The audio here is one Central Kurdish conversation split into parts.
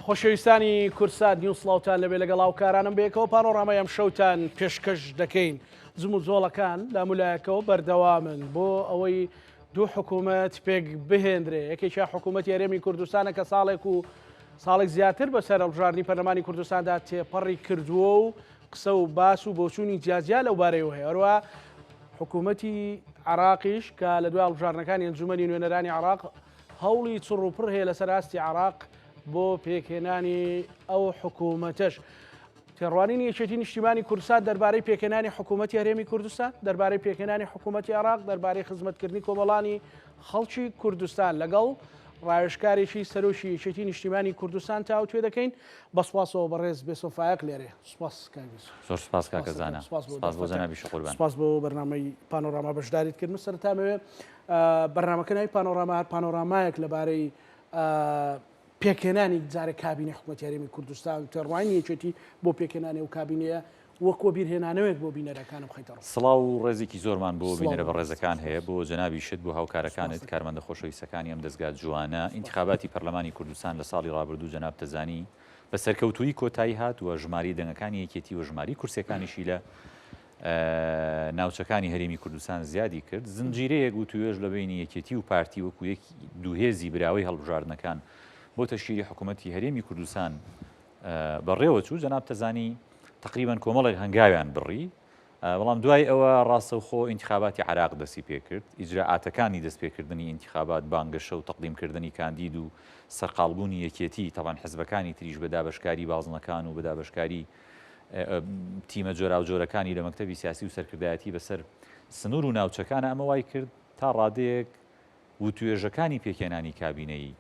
خۆشەویستانی کوردسات نیوز سڵاوتان لەبێ لەگەڵ هاوکارانم بەیەکەوە پانۆڕامای ئەم شەوتان پێشکەش دەکەین جموجۆڵەکان لامولایەکەوە بەردەوامن بۆ ئەوەی دوو حکوومەت پێک بهێندرێ یەکێکیان حکوومەتی هەرێمی کوردستانە کە ساڵێک و ساڵێک زیاتر بەسەر هەڵبژاردنی پەرلەمانی کوردستاندا تێپەڕی کردووە و قسە و باس و بۆچوونی جیاجیا لەو بارەیەوە هەیە هەروە حکوومەتی عراقیش کە لە دوای هەڵبژاردنەکانی ئەنجومەنی نوێنەرانی عراق هەوڵی چڕ و پڕ هەیە لەسەر ئاستی عراق بۆ پێکهێنانی ئەو حکوومەتەش. تێڕوانینی یەکێتی نیشتیمانی کوردستان دەربارەی پێکهێنانی حکوومەتی هەرێمی کوردستان، دەربارەی پێکهێنانی حکوومەتی عێراق، دەربارەی خزمەتکردنی کۆمەڵانی خەڵکی کوردستان لەگەڵ ڕاوێژکارێکی سەرۆکی یەکێتی نیشتیمانی کوردستان تاوتوێ دەکەین. بە سوپاسەوە بەڕێز بێسۆ فایەق لێرەیە. سوپاس کاک بێسۆ. زۆر سوپاس کاکە زانا. سوپاس بۆ سوپاس بۆ جەنابیشت قوربان. سوپاس بۆ بەرنامەی پانۆراما بەشداریت کرد. من سەرەتا ئەمەوێ بەرنامەکە ناوی پانۆراما هەر پانۆرامایەک لەبارەی پێکهێنانی جارێک کابینەی حکومەتی هەرێمی کوردستان و تێڕوانینی یەکێتی بۆ پێکهێنانی ئەو کابینەیە وەک وەبیرهێنانەوەیەک بۆ بینەرەکانم بخەیتە ڕوو. سڵاو و ڕێزێکی زۆرمان بۆ سڵاو بینەرە بۆ بەڕێزەکان هەیە، بۆ جەنابیشت، بۆ هاوکارەکانت، سوپاست دەکەم. کارمەندە خۆشەویستەکانی ئەم دەزگا جوانە. ئینتخاباتی پەرلەمانی کوردستان لە ساڵی ڕابردوو جەنابت دەزانی بە سەرکەوتوویی کۆتایی هات و ژمارەی دەنگەکانی یەکێتی و ژمارەی کورسیەکانیشی لە ناوچەکانی هەرێمی کوردستان زیادی کرد، زنجیرەیەک وتووێژ لە بەینی یەکێتی و پارتی وەکو یەک دوو هێزی براوەی هەڵبژاردنەکان بۆ تەشکیلی حکوومەتی هەرێمی کوردستان بەڕێوە چوو، جەناب تەزانی تەقریبەن کۆمەڵێک هەنگاویان بڕی، بەڵام دوای ئەوە ڕاستەوخۆ ئینتخاباتی عێراق دەستی پێکرد، ئیجرائاتەکانی دەستپێکردنی ئینتخابات، بانگەشە و تەقدیمکردنی کاندید و سەرقاڵبوونی یەکێتی، تەبعەن حزبەکانی تریش بە دابەشکاری بازنەکان و بە دابەشکاری تیمە جۆراوجۆرەکانی لە مەکتەبی سیاسی و سەرکردایەتی بەسەر سنوور و ناوچەکانە، ئەمە وای کرد تا ڕادەیەک وتوێژەکانی پێکهێنانی کابینەی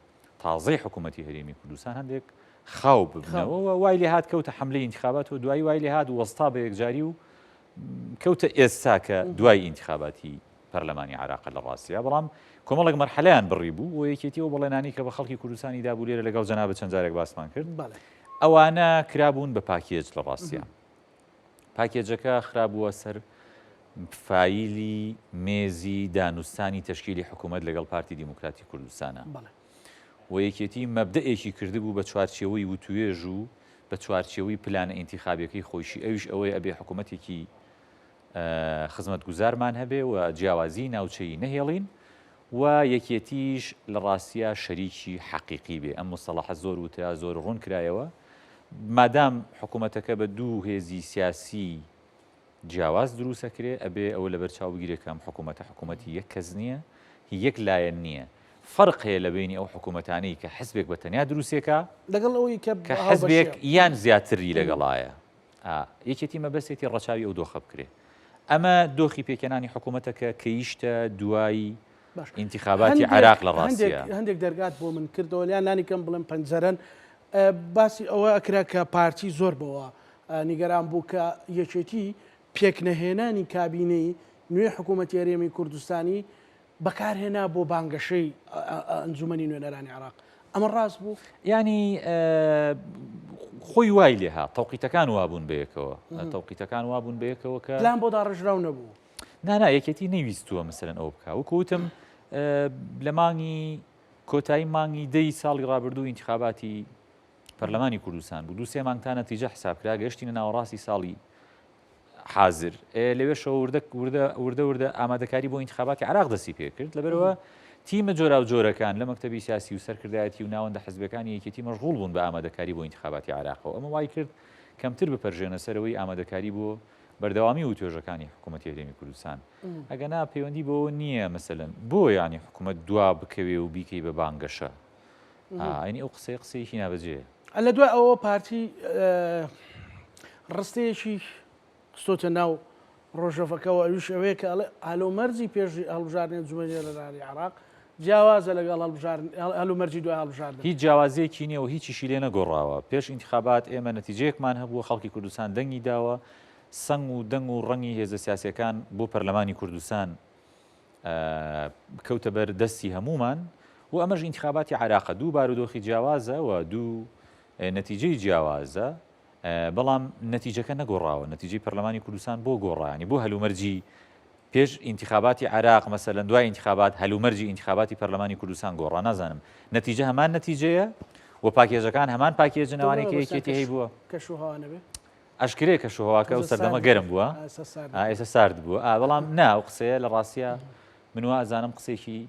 تازەی حکوومەتی هەرێمی کوردستان هەندێک خاو ببنەوە و وای لێهات کەوتە حەملەی ئینتخابات و دوایی وای لێهات وەستا بە یەکجاری و کەوتە ئێستا کە دوای ئینتخاباتی پەرلەمانی عێراقە لە ڕاستیا، بەڵام کۆمەڵێک مەرحەلەیان بڕی بوو و یەکێتی ئەو بەڵێنانەی کە بە خەڵکی کوردستانی دابوو لێرە لەگەڵ جەنابت چەند جارێک باسمان کرد ئەوانە کرابوون بە پاکێج لە ڕاستیا پاکێجەکە خرابووە سەر فایلی مێزی دانوستانی تەشکیلی حکوومەت لەگەڵ پارتی دیموکراتی کوردستانە و یەکێتی مەبدەئێکی کردبوو بە چوارچێوەی وتوێژ و بە چوارچێوەی پلانە ئینتیخابیەکەی خۆیشی ئەویش ئەوەیە ئەبێ حکوومەتێکی خزمەتگوزارمان هەبێ و جیاوازیی ناوچەیی نەهێڵین و یەکێتیش لە ڕاستیا شەریکی حەقیقی بێ. ئەم موستەڵەحە زۆر وترا، زۆر ڕوون کرایەوە. مادام حکوومەتەکە بە دوو هێزی سیاسیی جیاواز دروست ئەکرێ، ئەبێ ئەوە لەبەر چاو بگیرێ کە ئەم حکوومەتە حکوومەتی یەک کەس نییە، هی یەک لایەن نییە. فەرق هەیە لە بەینی ئەو حکوومەتانەی کە حزبێک بە تەنیا دروستێکا، لەگەڵ ئەوەی کە کە حزبێک یان زیاتری لەگەڵایە. یەکێتی مەبەستێتی ڕەچاوی ئەو دۆخە بکرێ. ئەمە دۆخی پێکهێنانی حکوومەتە کە کەیشتە دوای ئینتخاباتی عێراق لە ڕاستیا. هەندێک دەرگات بۆ من کردەوە یان لانی کەم بڵێم پەنجەرەن باسی ئەوە ئەکرا کە پارتی زۆر بەوە نیگەران بوو کە یەکێتی پێکنەهێنانی کابینەی نوێی حکوومەتی هەرێمی کوردستانی بەکارهێنا بۆ بانگەشەی ئەنجومەنی نوێنەرانی عێراق، ئەمە ڕاست بوو؟ یانی خۆی وای لێهات، تەوقیتەکان وابوون بەیەکەوە، تەوقیتەکان وابوون بەیەکەوە کە. پلان بۆ داڕێژراو نەبوو؟ نا نا، یەکێتی نەیویستووە مەسەلەن ئەوە بکا. وەکو وتم لە مانگی کۆتایی مانگی دەی ساڵی ڕابردوو ئینتخاباتی پەرلەمانی کوردستان بوو، دوو سێ مانگ تا نەتیجە حساب کرا، گەشتینە ناوەڕاستی ساڵی حازر لەوێشەوە وردە وردە وردە وردە ئامادەکاری بۆ ئینتخاباتی عراق دەستی پێکرد لەبەرەوە تیمە جۆراوجۆرەکان لە مەکتەبی سیاسی و سەرکردایەتی و ناوەندە حزبەکانی یەکێتی مەشغوڵ بوون بە ئامادەکاری بۆ ئینتخاباتی عراقەوە ئەمە وای کرد کەمتر بپەرژێنە سەرەوەی ئامادەکاری بۆ بەردەوامی و توێژەکانی حکوومەتی هەرێمی کوردستان ئەگەنا پەیوەندی بەوە نییە مەسەلەن بۆ ینی حکوومەت دوا بکەوێ و بیکەی بە بانگەشە ئاینی ئەو قسەی قسەیەکی نابەجێ. لە دوای ئەوە پارتی ڕستەیەکی خستۆتە ناو ڕۆژەڤەکەوە ئەویش ئەوەیە کە ئەڵێ هەلومەرجی پێش هەڵبژاردنی ئەنجومەنی نوێنەرانی عێراق جیاوازە لەگەڵ هەڵبژاردن هەلومەرجی دوای هەڵبژاردن. هیچ جیاوازییەکی نییە و هیچیشی لێ نەگۆڕاوە. پێش ئینتخابات ئێمە نەتیجەیەکمان هەبووە، خەڵکی کوردستان دەنگی داوە، سەنگ و دەنگ و ڕەنگی هێزە سیاسییەکان بۆ پەرلەمانی کوردستان کەوتە بەر دەستی هەموومان و ئەمەش ئینتخاباتی عێراقە دوو بارودۆخی جیاوازە و دوو نەتیجەی جیاوازە بەڵام نەتیجەکە نەگۆڕاوە نەتیجەی پەرلەمانی کوردستان بۆ گۆڕانی بۆ هەلومەرجی پێش ئینتخاباتی عێراق مەسەلەن دوای ئینتخابات هەلومەرجی ئینتخاباتی پەرلەمانی کوردستان گۆڕا نازانم نەتیجە هەمان نەتیجەیە و پاکێجەکان هەمان پاکێجن ئەوانەی کە یەکێتی هەیبووە. کەشوهەوا نەبێ؟ ئەشکرێ کەشوهەواکە ئەو سەردەمە گەرم بووە ئێستا سارد بووە بەڵام نا ئەو قسەیە لە ڕاستە من وا ئەزانم قسێکی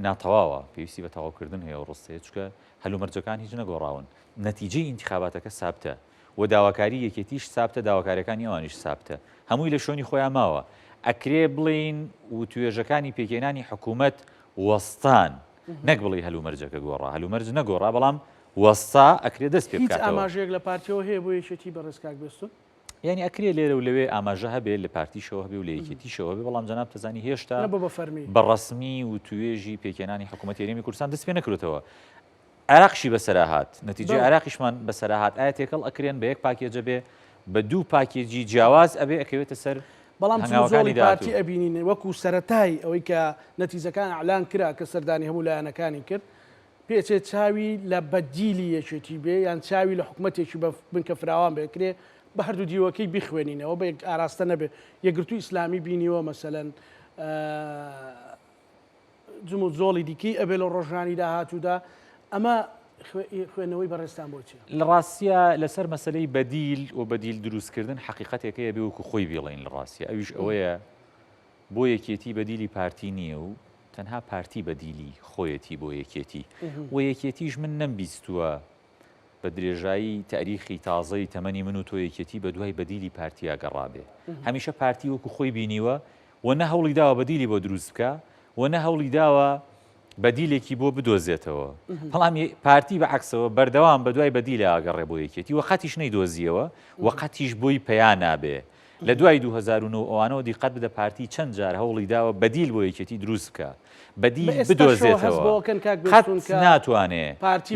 ناتەواوە پێویستی بە تەواوکردن هەیە و ڕستەیە چکە هەلومەرجەکان هیچ نەگۆڕاون نەتیجەی ئینتخاباتەکە سابتە و داواکاری یەکێتیش سابتە داواکاریەکانی ئەوانیش سابتە هەمووی لە شوێنی خۆیان ماوە ئەکرێ بڵێین وتوێژەکانی پێکهێنانی حکوومەت وەستان نەک بڵێی هەلومەرجەکە گۆڕا، هەلومەرج نەگۆڕا بەڵام وەستا ئەکرێ دەست پێ هیچ بکاتەوە. ئاماژەیەک لە پارتیەوە هەیە بۆ یەکێتی بەڕێز کاک بێستون؟ یانی ئەکرێ لێرە و لەوێ ئاماژە هەبێ لە پارتیشەوە هەبێ و لە یەکێتیشەوە هەبێ بەڵام جەنابت ئەزانی هێشتا نەبوو بە فەرمی. بە ڕەسمی وتوێژی پێکهێنانی حکوومەتی هەرێمی کوردستان دەست پێ نەکردۆتەوە. عێراقیشی بەسەرا هات، نەتیجەی عێراقیشمان بەسەرا هات، ئایا تێکەڵ ئەکرێن بە یەک پاکێج ئەبێ، بە دوو پاکێجی جیاواز ئەبێ ئەکەوێتە سەر بەڵام هەنگاوەکانی جموجۆڵی پارتی داهاتوو. ئەبینین وەکو سەرەتای ئەوەی کە نەتیجەکان ئەعلان کرا کە سەردانی هەموو لایەنەکانی کرد پێچێ چاوی لە بەدیلی یەکێتی بێ یان چاوی لە حکومەتێکی بە بنکە فراوان بێ کرێ بە هەردوو دیوەکەی بیخوێنینەوە بە یەک ئاراستە نەبێ یەکگرتووی ئیسلامی بینیوە مەسەلەن جموجۆڵی دیکەی ئەبێ لە ڕۆژانی داهاتوودا، ئەمە خوێندنەوەی بەڕێزتان بۆ چییە؟ لە ڕاستیا لەسەر مەسەلەی بەدیل و بەدیل دروستکردن حەقیقەتێک هەیە بێ وەکو خۆی بیڵێین لە ڕاستیا ئەویش ئەوەیە بۆ یەکێتی بەدیلی پارتی نییە و تەنها پارتی بەدیلی خۆیەتی بۆ یەکێتی و یەکێتیش من نەمبیستووە بە درێژایی تاریخی تازەی تەمەنی من و تۆ یەکێتی بە دوای بەدیلی پارتیا گەڕابێ. هەمیشە پارتی وەکو خۆی بینیوە و نە هەوڵی داوە بەدیلی بۆ دروست بکا و نە هەوڵی داوە بەدیلێکی بۆ بدۆزێتەوە. بەڵام پارتی بە عەکسەوە بەردەوام بە دوای بەدیلە ئەگەڕێ بۆ یەکێتی و قەتیش نەیدۆزیەوە و قەتیش بۆی پەیا نابێ. لە دوای 2009 ئەوانەوە دیقەت بدە پارتی چەند جار هەوڵی داوە بەدیل بۆ یەکێتی دروست بکا. بەدیل بدۆزێتەوە قەت ناتوانێ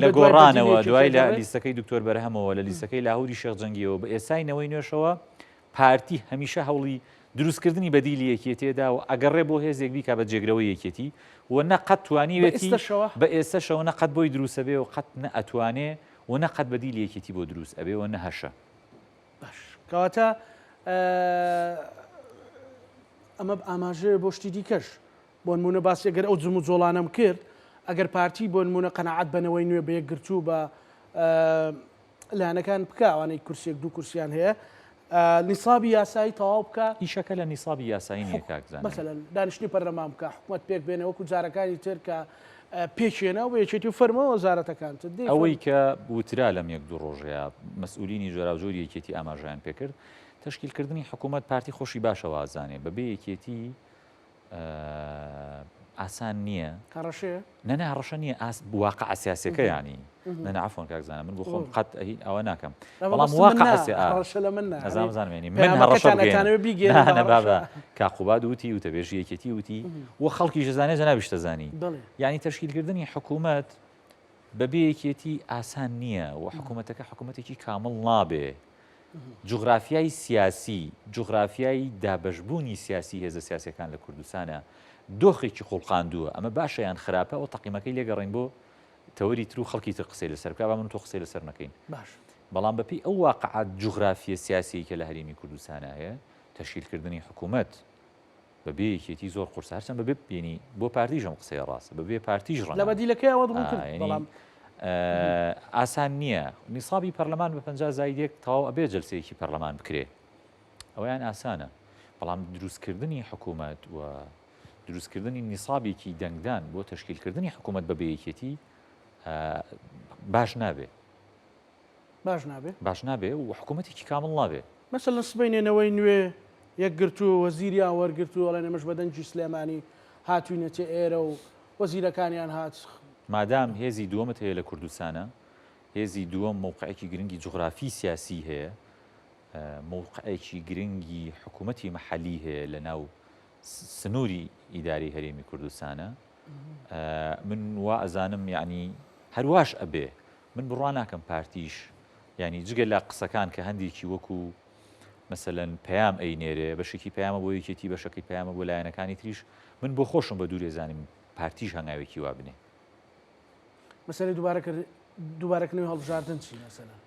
لە گۆڕانەوە دوای لە لیستەکەی دکتۆر بەرهەمەوە لە لیستەکەی لاهوری شێخ جەنگیەوە بە ئێسای نەوەی نوێشەوە پارتی هەمیشە هەوڵی دروستکردنی بەدیلی یەکێتێدا و ئەگەڕێ بۆ هێزێک بیکا بە جێگرەوەی یەکێتی و نە قەت توانیوێتی بە ئێستەشەوە نە قەت بۆی دروستە بێ و قەت نە ئەتوانێ و نە قەت بەدیلی یەکێتی بۆ دروست ئەبێ و نە هەشە. باش کەواتە ئەمە ئاماژەیە بۆ شتی دیکەش بۆنمونە باسی ئەگەر ئەو جموجۆڵانەم کرد ئەگەر پارتی بۆنمونە قەناعەت بە نەوەی نوێ بە یەکگرتوو بە لایەنەکان بکە ئەوانەی کورسێک دوو کورسیان هەیە نیسابی یاسایی تەواو بکە ئیشەکە لە نیسابی یاسایی نییە کاک زانا. مەسەلەن دانیشتنی پەرلەمان بکە حکومەت پێک بێنێ وەکو جارەکانی تر کە پێکهێنا و بە یەکێتی و فەرمووە وەزارەتەکان تر دێ ئەوەی کە وترا لەم یەک دوو ڕۆژەیا مەسئولینی جۆراوجۆری یەکێتی ئاماژەیان پێکرد تەشکیلکردنی حکوومەت پارتی خۆشی باشە وازانێ بەبێ یەکێتی ئاسان نییە. هەڕەشەیە؟ نا نا هەڕەشە نییە ئاس واقع سیاسەکە ینی نا نا عەفوەن کاک زانا من بۆ خۆم قەت ئەهی ئەوە ناکەم بەڵام واقع هەڕەشە لە من نا ئەزانم زانم یعنی من هەڕەشە بگەیەنم نا نا بابە کاک قوباد وتی وتەبێژی یەکێتی وتی و خەڵکیش دەزانێ جەنابیش دەزانی یعنی تەشکیلکردنی حکوومەت بەبێ یەکێتی ئاسان نییە و حکوومەتەکە حکوومەتێکی کامڵ نابێ جوغرافیای سیاسی، جوغرافیای دابەشبوونی سیاسی هێزە سیاسیەکان لە کوردستانا دۆخێکی خوڵقاندووە، ئەمە باشە یان خراپە ئەوە تەقیمەکەی لێگەڕێین بۆ تەوەری تر و خەڵکی تر قسەی لەسەر بکا با من و تۆ قسەی لەسەر نەکەین. باش. بەڵام بەپێی ئەو واقعە جوغرافیە سیاسیەی کە لە هەرێمی کوردستانا هەیە، تەشکیلکردنی حکوومەت بەبێ یەکێتی زۆر قورسە، هەرچەند بەبێ یەنی بۆ پارتیش ئەم قسەیە ڕاستە، بەبێ پارتیش ڕەنگە. لە بەدیلەکەی ئەوەت ڕوون کرد، بەڵام. ئاسان نییە. نیسابی پەرلەمان بە 50 زاید یەک تەواو ئەبێ جەلسەیەکی پەرلەمان بکرێ. ئەوەیان ئاسانە. بەڵام دروستکردنی حکوومەت و دروستکردنی نیسابێکی دەنگدان بۆ تەشکیلکردنی حکوومەت بەبێ یەکێتی باش نابێ. باش نابێ؟ باش نابێ و حکوومەتێکی کامڵ نابێ. مەسەلەن سبەینێ نەوەی نوێ یەکگرتوو وەزیریان وەرگرت و ئەڵێن ئێمەش بە دەنگی سلێمانی هاتووینەتە ئێرە و وەزیرەکانیان هات. مادام هێزی دووەمت هەیە لە کوردستانا، هێزی دووەم مەوقعێکی گرنگی جوغرافی سیاسی هەیە، مەوقعێکی گرنگی حکوومەتی مەحەلی هەیە لە ناو سنووری ئیدارەی هەرێمی کوردستانا، من وا ئەزانم یەعنی هەر واش ئەبێ من بڕوا ناکەم پارتیش یانی جگە لە قسەکان کە هەندێکی وەکو مەسەلەن پەیام ئەینێرێ بەشێکی پەیامە بۆ یەکێتی بەشەکەی پەیامە بۆ لایەنەکانی تریش من بۆ خۆشم بە دوورێ زانیم پارتیش هەنگاوێکی وا بنێ. مەسەلەی دووبارە کرد دووبارەکردنەوەی هەڵبژاردن چی مەسەلەن؟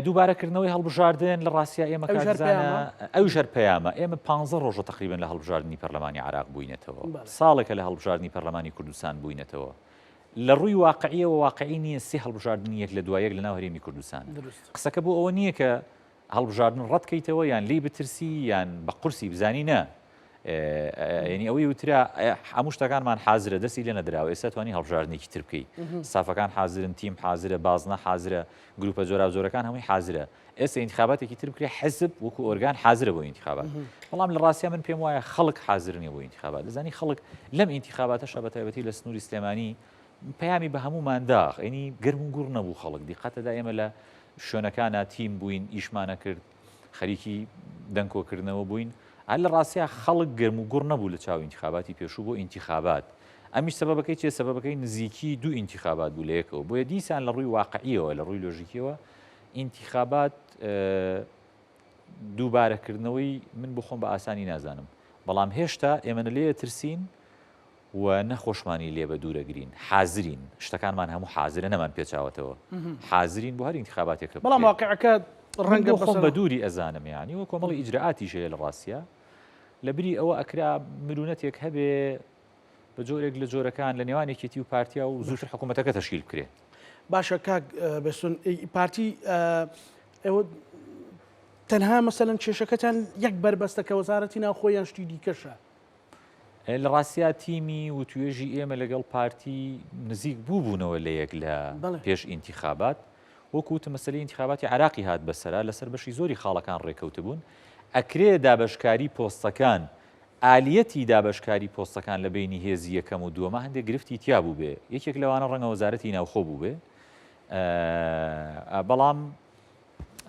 دووبارەکردنەوەی هەڵبژاردن لە ڕاستیا ئێمە ئەویش هەر کاک زانا پەیامە؟ ئەویش هەر پەیامە ئێمە پانزە ڕۆژە تەقریبەن لە هەڵبژاردنی پەرلەمانی عێراق بووینەتەوە بەڵێ. ساڵێکە لە هەڵبژاردنی پەرلەمانی کوردستان بووینەتەوە. لە ڕووی واقعیەوە واقعی نییە سێ هەڵبژاردنی یەک لە دوای یەک لە ناو هەرێمی کوردستان. قسەکە بۆ ئەوە نییە کە هەڵبژاردن ڕەت کەیتەوە یان لێی بترسی یان بە قورسی بزانی نا. یعنی ئەوەی وترا هەموو شتەکانمان حازرە دەستی لێ نەدراوە ئێستا توانی هەڵبژاردنێکی تر بکەی سافەکان حازرن تیم حازرە بازنە حازرە گروپە جۆراوجۆرەکان هەمووی حازرە ئێستا ئینتخاباتێکی تر بکرێ حزب وەکو ئۆرگان حازرە بۆ ئینتخابات بەڵام لە ڕاستیا من پێم وایە خەڵک حازر نییە بۆ ئینتخابات دەزانی خەڵک لەم ئینتخاباتەشە بە تایبەتی لە سنووری سلێمانی پەیامی بە هەموومان دا ئەنی گەرم و گوڕ نەبوو خەڵک دیقەتەدا ئێمە لە شوێنەکانە تیم بووین ئیشمانە کرد خەریکی دەنکۆکردنەوە بووین هەر لە ڕاستیا خەڵک گەرم و گوڕ نەبوو لە چاو ئینتخاباتی پێشوو بۆ ئینتخابات ئەمیش سەبەبەکەی چیە سەبەبەکەی نزیکی دوو ئینتخابات بوو لە یەکەوە بۆیە دیسان لە ڕووی واقعیەوە لە ڕووی لۆژیکیەوە ئینتیخابات دووبارەکردنەوەی من بۆ خۆم بە ئاسانی نازانم، بەڵام هێشتا ئێمە نە لێ ئەترسین و نە خۆشمانی لێ بە دوورەگرین، حازرین، شتەکانمان هەموو حازرە نەمان پێچاوەتەوە، حازرین بۆ هەر ئینتیخاباتێک کە بەڵام واقعەکە ڕەنگە بۆ خۆم بە دووری ئەزانم یانی و کۆمەڵی ئیجرائاتیش هەیە لە ڕاستیا لە بری ئەوە ئەکرا مرونەتێک هەبێ بە جۆرێک لە جۆرەکان لە نێوان یەکێتی و پارتیا و زووتر حکوومەتەکە تەشکیل بکرێ. باشە کاک بێستون پارتی ئێوە تەنها مەسەلەن کێشەکەتان یەک بەربەستە کە وەزارەتی ناوخۆ یان شتی دیکەشە؟ لە ڕاستیا تیمی وتوێژی ئێمە لەگەڵ پارتی نزیک بوو بوونەوە لە یەک لە پێش ئینتیخابات وەکو وتم مەسەلەی ئینتیخاباتی عراقی هات بەسەرا لەسەر بەشی زۆری خاڵەکان ڕێکەوتبوون ئەکرێ دابەشکاری پۆستەکان ئالیەتی دابەشکاری پۆستەکان لە بەینی هێزی یەکەم و دووەما هەندێک گرفتی تیا بووبێ، یەکێک لەوانە ڕەنگە وەزارەتی ناوخۆ بووبێ، بەڵام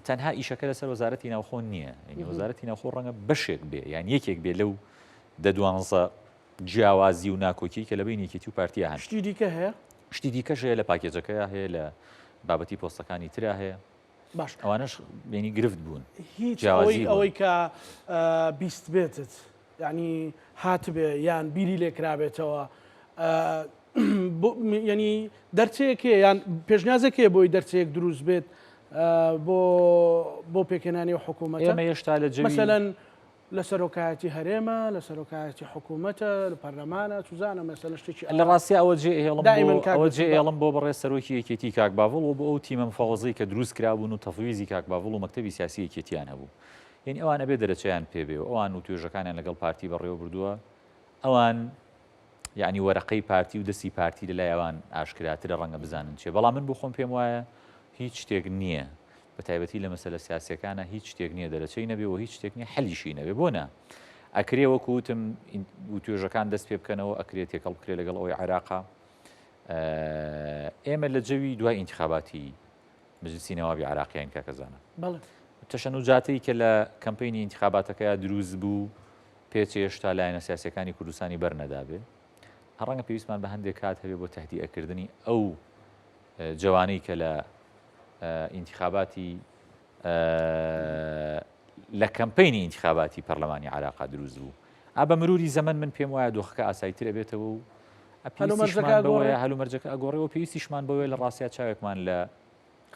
تەنها ئیشەکە لەسەر وەزارەتی ناوخۆ نییە، یعنی وەزارەتی ناوخۆ ڕەنگە بەشێک بێ یان یەکێک بێ لەو دە دوانزە جیاوازی و ناکۆکی کە لە بەینی یەکێتی و پارتیا هەن. شتی دیکە هەیە؟ شتی دیکەش هەیە لە پاکێجەکەیا هەیە لە بابەتی پۆستەکانی ترا هەیە. باش ئەوانەش بینی گرفت بوون هیچ ئەوەی ئەوەی کە بیستبێتت یعنی هاتبێ یان بیری لێکرابێتەوە ینی دەرچەیەک هەیە یان پێشنیازێک هەیە بۆی دەرچەیەک دروست بێت بۆ بۆ پێکهێنانی و حکوومەت ئێمە هێشتا لە جەوی مەسەلەن لە سەرۆکایەتی هەرێمە، لە سەرۆکایەتی حکوومەتە، لە پەرلەمانە، چوزانم مەسەلەن شتێکی لە ڕاستیا ئەوە جێ ئێڵم ئەوە جێ ئێڵم بۆ بەڕێز سەرۆکی یەکێتی کاک باڤڵ و بۆ ئەو تیمە مفەوەزەی کە دروست کرابوون و تەفویزی کاک باڤڵ و مەکتەبی سیاسی یەکێتیان هەبوو. یعنی ئەوان ئەبێ دەرەچەیان پێ بێ و ئەوان و توێژەکانیان لەگەڵ پارتی بەڕێوە بردووە. ئەوان یعنی وەرەقەی پارتی و دەستی پارتی لە لای ئەوان ئاشکراترە ڕەنگە بزانن چیە. بەڵام من بۆ خۆم پێم وایە هیچ شتێک نییە بە تایبەتی لە مەسەلە سیاسیەکانا هیچ شتێک نییە دەرەچەی نەبێ و هیچ شتێک نییە حەلیشی نەبێ بۆ نا ئەکرێ وەکو وتم وتوێژەکان دەست پێ بکەنەوە ئەکرێ تێکەڵ بکرێ لەگەڵ ئەوەی عێراقا ئێمە لە جەوی دوای ئینتخاباتی مجلسی نەوابی عراقیین کاکەزانە تەشەنوجاتەی کە لە کەمپینی ئینتخاباتەکەیا دروست بوو پێچێ هێشتا لایەنە سیاسەکانی کوردستانی بەرنەدابێ ڕەنگە پێویستمان بە هەندێک کات هەبێ بۆ تهدیئەکردنی ئەو جەوانەی کە لە ئینتخاباتی لە کەمپینی ئینتخاباتی پەرلەمانی عراقا دروست بوو ئا بە مروری زەمەن من پێم وایە دۆخەکە ئاساییتر ئەبێتەوە و هەلومەرجەکە ئەگۆڕێەوە پێویستیشمان بەوەیە لە ڕاستیا چاوێکمان لە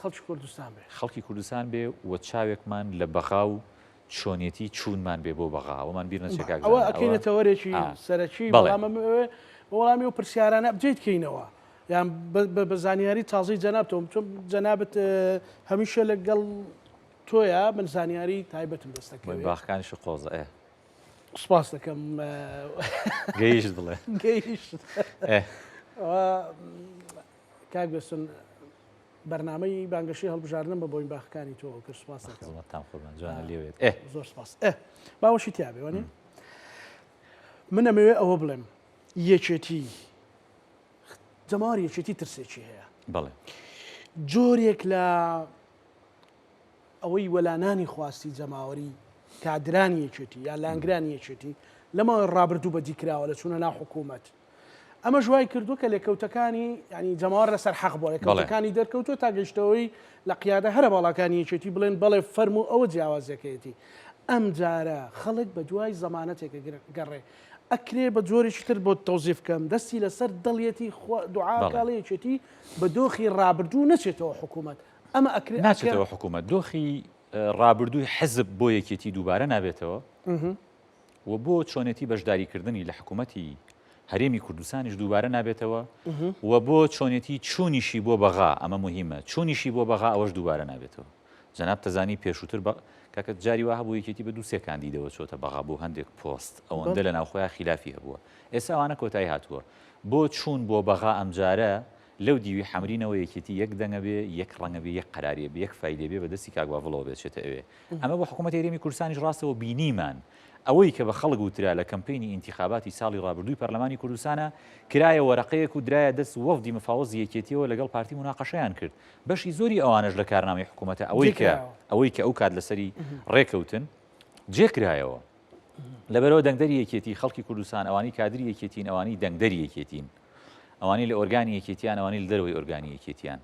خەڵکی کوردستان بێ خەڵکی کوردستان بێ و چاوێکمان لە بەغا و چۆنیەتی چوونمان بێ بۆ بەغا ئەوەمان بیر نەچێ کاک ئەوە ئەکەینە تەوەرێکی سەرەکی بەڵام وەڵامی ئەو پرسیارانە update کەینەوە یان بە زانیاری تازەی جەنابتەوە چون جەنابت هەمیشە لەگەڵ تۆیە من زانیاری تایبەتم دەستەکەوێت باخەکانیش قۆزە ئێ سپاس دەکەم گەیشت بڵێ گەیشت کاک بێستون بەرنامەی بانگەشەی هەڵبژاردنم بە بۆین باخەکانی تۆ کرد سپاس دەکەم خزمەتتان قوربان جوانە لێوێت ئێ زۆر سپاس ئێ باوەشی تیاابێ وەنی من ئەمەوێ ئەوە بڵێم یەکێتی جەماوەری یەکێتی ترسێکی هەیە. بەڵێ. جۆرێک لە ئەوەی وەلانانی خواستی جەماوەری کادرانی یەکێتی یا لایەنگرانی یەکێتی لە ماوەی ڕابردوو بەدی کراوە لە چوونە ناو حکوومەت. ئەمەش وای کردووە کە لێکەوتەکانی ینی جەماوەر لەسەر حەق بووە لێکەوتەکانی دەرکەوتووە تا گەیشتەوەی لە قیادە هەرە باڵاکانی یەکێتی بڵێن بەڵێ فەرموو ئەوە جیاوازیەکەیەتی. ئەمجارە خەڵک بە دوای زەمانەتێکە گەڕێ ئەکرێ بە جۆرێکی تر بۆت تەوزیف کەم دەستی لەسەر دڵیەتی خوا دوعا بەڵێ. کا ڵێ یەکێتی بە دۆخی ڕابردوو نەچێتەوە حکوومەت ئەمە ئەکرێ ئەکرێ ناچێتەوە حکوومەت دۆخی ڕابردووی حزب بۆ یەکێتی دووبارە نابێتەوە و بۆ چۆنێتی بەشداریکردنی لە حکوومەتی هەرێمی کوردستانیش دووبارە نابێتەوە و بۆ چۆنێتی چوونیشی بۆ بەغا، ئەمە موهیمە، چوونیشی بۆ بەغا ئەوەش دووبارە نابێتەوە. جەنابت دەزانی پێشووتر بە کاکە جاری وا هەبوو یەکێتی بە دوو سێ کاندیدەوە چۆتە بەغا بۆ هەندێک پۆست، ئەوەندە لە ناوخۆیا خیلافی هەبووە. ئێستا ئەوانە کۆتایی هاتووە. بۆ چوون بۆ بەغا ئەمجارە لەو دیوی حەمرینەوە یەکێتی یەک دەنگە بێ، یەک ڕەنگە بێ، یەک قەراریە بێ، یەک فایلێ بێ بە دەستی کاک باڤڵەوە بێ چێتە ئەوێ. ئەمە بۆ حکوومەتی هەرێمی کوردستانیش ڕاستە و بینیمان ئەوەی کە بە خەڵک وترا لە کەمپەینی ئینتیخاباتی ساڵی ڕابردووی پەرلەمانی کوردستانا کرایە وەرەقەیەک و درایە دەست وەفدی مفاوەزی یەکێتیەوە لەگەڵ پارتی موناقەشەیان کرد بەشی زۆری ئەوانەش لە کارنامەی حکوومەتە ئەوەی کە ئەوەی کە ئەو کات لەسەری ڕێکەوتن جێکرایەوە. لەبەرەوە دەنگدەری یەکێتی خەڵکی کوردستان ئەوانی کادری یەکێتین ئەوانی دەنگدەری یەکێتین ئەوانی لە ئۆرگانی یەکێتیان ئەوانی لە دەرەوەی ئۆرگانی یەکێتیان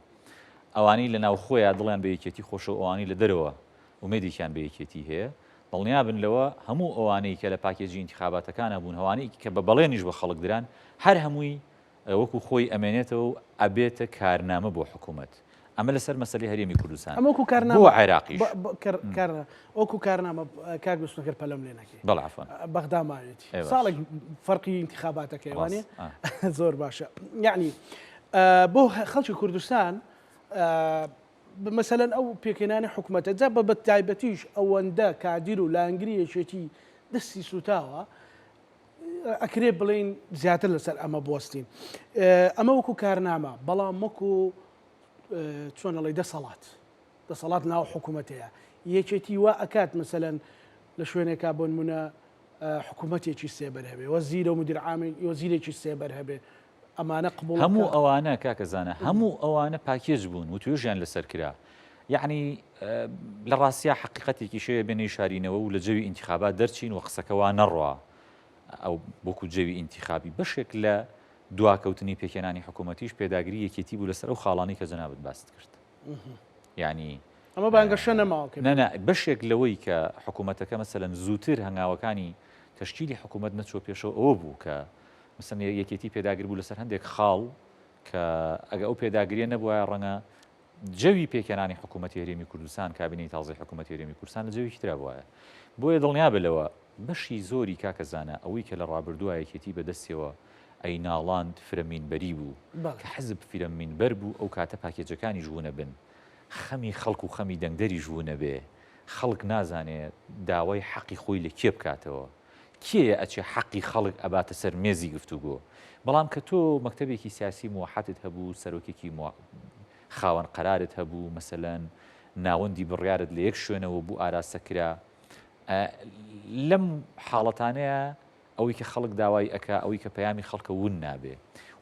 ئەوانی لە ناوخۆیان دڵیان بە یەکێتی خۆشە و ئەوانی لە دەرەوە ئومێدێکیان بە یەکێتی هەیە دڵنیابن لەوە هەموو ئەوانەی کە لە پاکێجی ئینتیخاباتەکانە بوون هەوانەی کە بە بەڵێنیش بە خەڵک دران هەر هەمووی وەکو خۆی ئەمێنێتەوە و ئەبێتە کارنامە بۆ حکوومەت. ئەمە لەسەر مەسەلەی هەرێمی کوردستان. ئەمە وەکو کارنامە بۆ عێراقیش. وەکو کارنامە کاک بسنەکەر پەلەم لێ نەکەی. بەڵێ عەفوەن. بەغدا ماوێتی. ساڵێک فەرقی ئینتیخاباتەکەی وانیە؟ زۆر باشە. یەعنی بۆ خەڵکی کوردستان مەسەلەن ئەو پێکهێنانی حکومەتە جا بە تایبەتیش ئەوەندە کادیر و لایەنگری یەکێتی دەستی سوتاوە ئەکرێ بڵێین زیاتر لەسەر ئەمە بوەستین ئەمە وەکو کارنامە بەڵام وەکو چۆن ئەڵێ دەسەڵات دەسەڵات ناو حکوومەتەیە یەکێتی وا ئەکات مەسەلەن لە شوێنێکا بۆ نمونە حکوومەتێکی سێبەر هەبێ وەزیرە و مدیر عامی وەزیرێکی سێبەر هەبێ ئەمانە قبوڵ هەموو ئەوانە کاکە زانە هەموو ئەوانە پاکێج بوون وتوێژیان لەسەر کرا یعنی لە ڕاستیا حقیقەتێکیش هەیە بێ نەیشارینەوە و لە جەوی ئینتیخابات دەرچین و قسەکە وا نەڕوا ئەو وەکو جەوی ئینتیخابی بەشێک لە دواکەوتنی پێکهێنانی حکوومەتیش پێداگری یەکێتی بوو لەسەر ئەو خاڵانەی کە جەنابت باست کرد یعنی ئەمە بانگەشە نەماوە کە نا نا بەشێک لەوەی کە حکوومەتەکە مەسەلەن زووتر هەنگاوەکانی تەشکیلی حکوومەت نەچووە پێشەوە ئەوە بوو کە مەسەلەن یەکێتی پێداگر بوو لەسەر هەندێک خاڵ کە ئەگە ئەو پێداگریە نەبوایە ڕەنگە جەوی پێکهێنانی حکوومەتی هەرێمی کوردستان، کابینەی تازەی حکوومەتی هەرێمی کوردستان لە جەوێکی ترا بوایە. بۆیە دڵنیابە لەوە، بەشی زۆری کاکە زانا ئەوەی کە لە ڕابردووا یەکێتی بە دەستیەوە ئەیناڵاند فرە مینبەری بوو. کە حزب فرە مینبەر بوو ئەو کاتە پاکێجەکانیش ونەبن، خەمی خەڵک و خەمی دەنگدەریش ونەبێ، خەڵک نازانێ داوای حەقی خۆی لە کێ بکاتەوە. کێیە ئەچێ حەقی خەڵک ئەباتە سەر مێزی گفتوگۆ؟ بەڵام کە تۆ مەکتەبێکی سیاسی موەحەدت هەبوو، سەرۆکێکی خاوەن قەرارت هەبوو، مەسەلەن ناوەندی بڕیارت لە یەک شوێنەوە بوو ئاراستە کرا، لەم حاڵەتانەیە ئەوەی کە خەڵک داوای ئەکا، ئەوەی کە پەیامی خەڵکە ون نابێ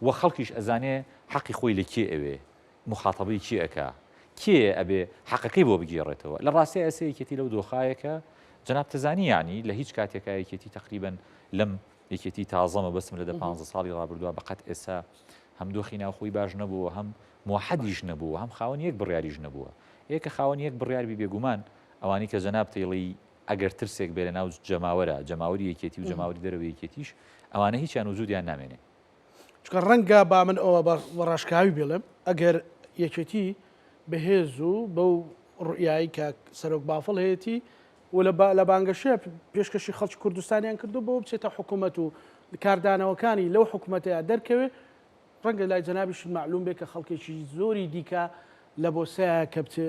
و خەڵکیش ئەزانێ حەقی خۆی لە کێ ئەوێ، موخاتەبەی کێ ئەکا؟ کێیە ئەبێ حەقەکەی بۆ بگێڕێتەوە؟ لە ڕاستیا ئێستا یەکێتی لەو دۆخایە کە جەنابت ئەزانی یەعنی لە هیچ کاتێکا یەکێتی تەقریبەن لەم یەکێتی تازە مەبەستم لە دە پانزە ساڵی ڕابردووە بەقەت ئێستا هەم دۆخی ناوخۆی باش نەبووە هەم موحەدیش نەبووە هەم خاوەن یەک بڕیاریش نەبووە ئێ کە خاوەن یەک بڕیار بی بێگومان ئەوانی کە جەنابت ئەیڵێی ئەگەر ترسێک بێ لە ناو جەماوەرا جەماوەری یەکێتی و جەماوەری دەرەوەی یەکێتیش ئەوانە هیچیان وجودیان نامێنێ. چونکە ڕەنگە با من ئەوە بە ڕاشکاوی بڵێم ئەگەر یەکێتی بەهێز و بەو ڕوئیایی کە سەرۆک بافڵ هەیەتی و لە بانگەشەیە پێشکەشی خەڵکی کوردستانیان کردو بۆ بچێتە حکوومەت و کاردانەوەکانی لەو حکوومەتەیە دەرکەوێ ڕەنگە لای جەنابیشت مەعلوم بێ کە خەڵکێکی زۆری دیکە لە بۆسەیە کە بچێ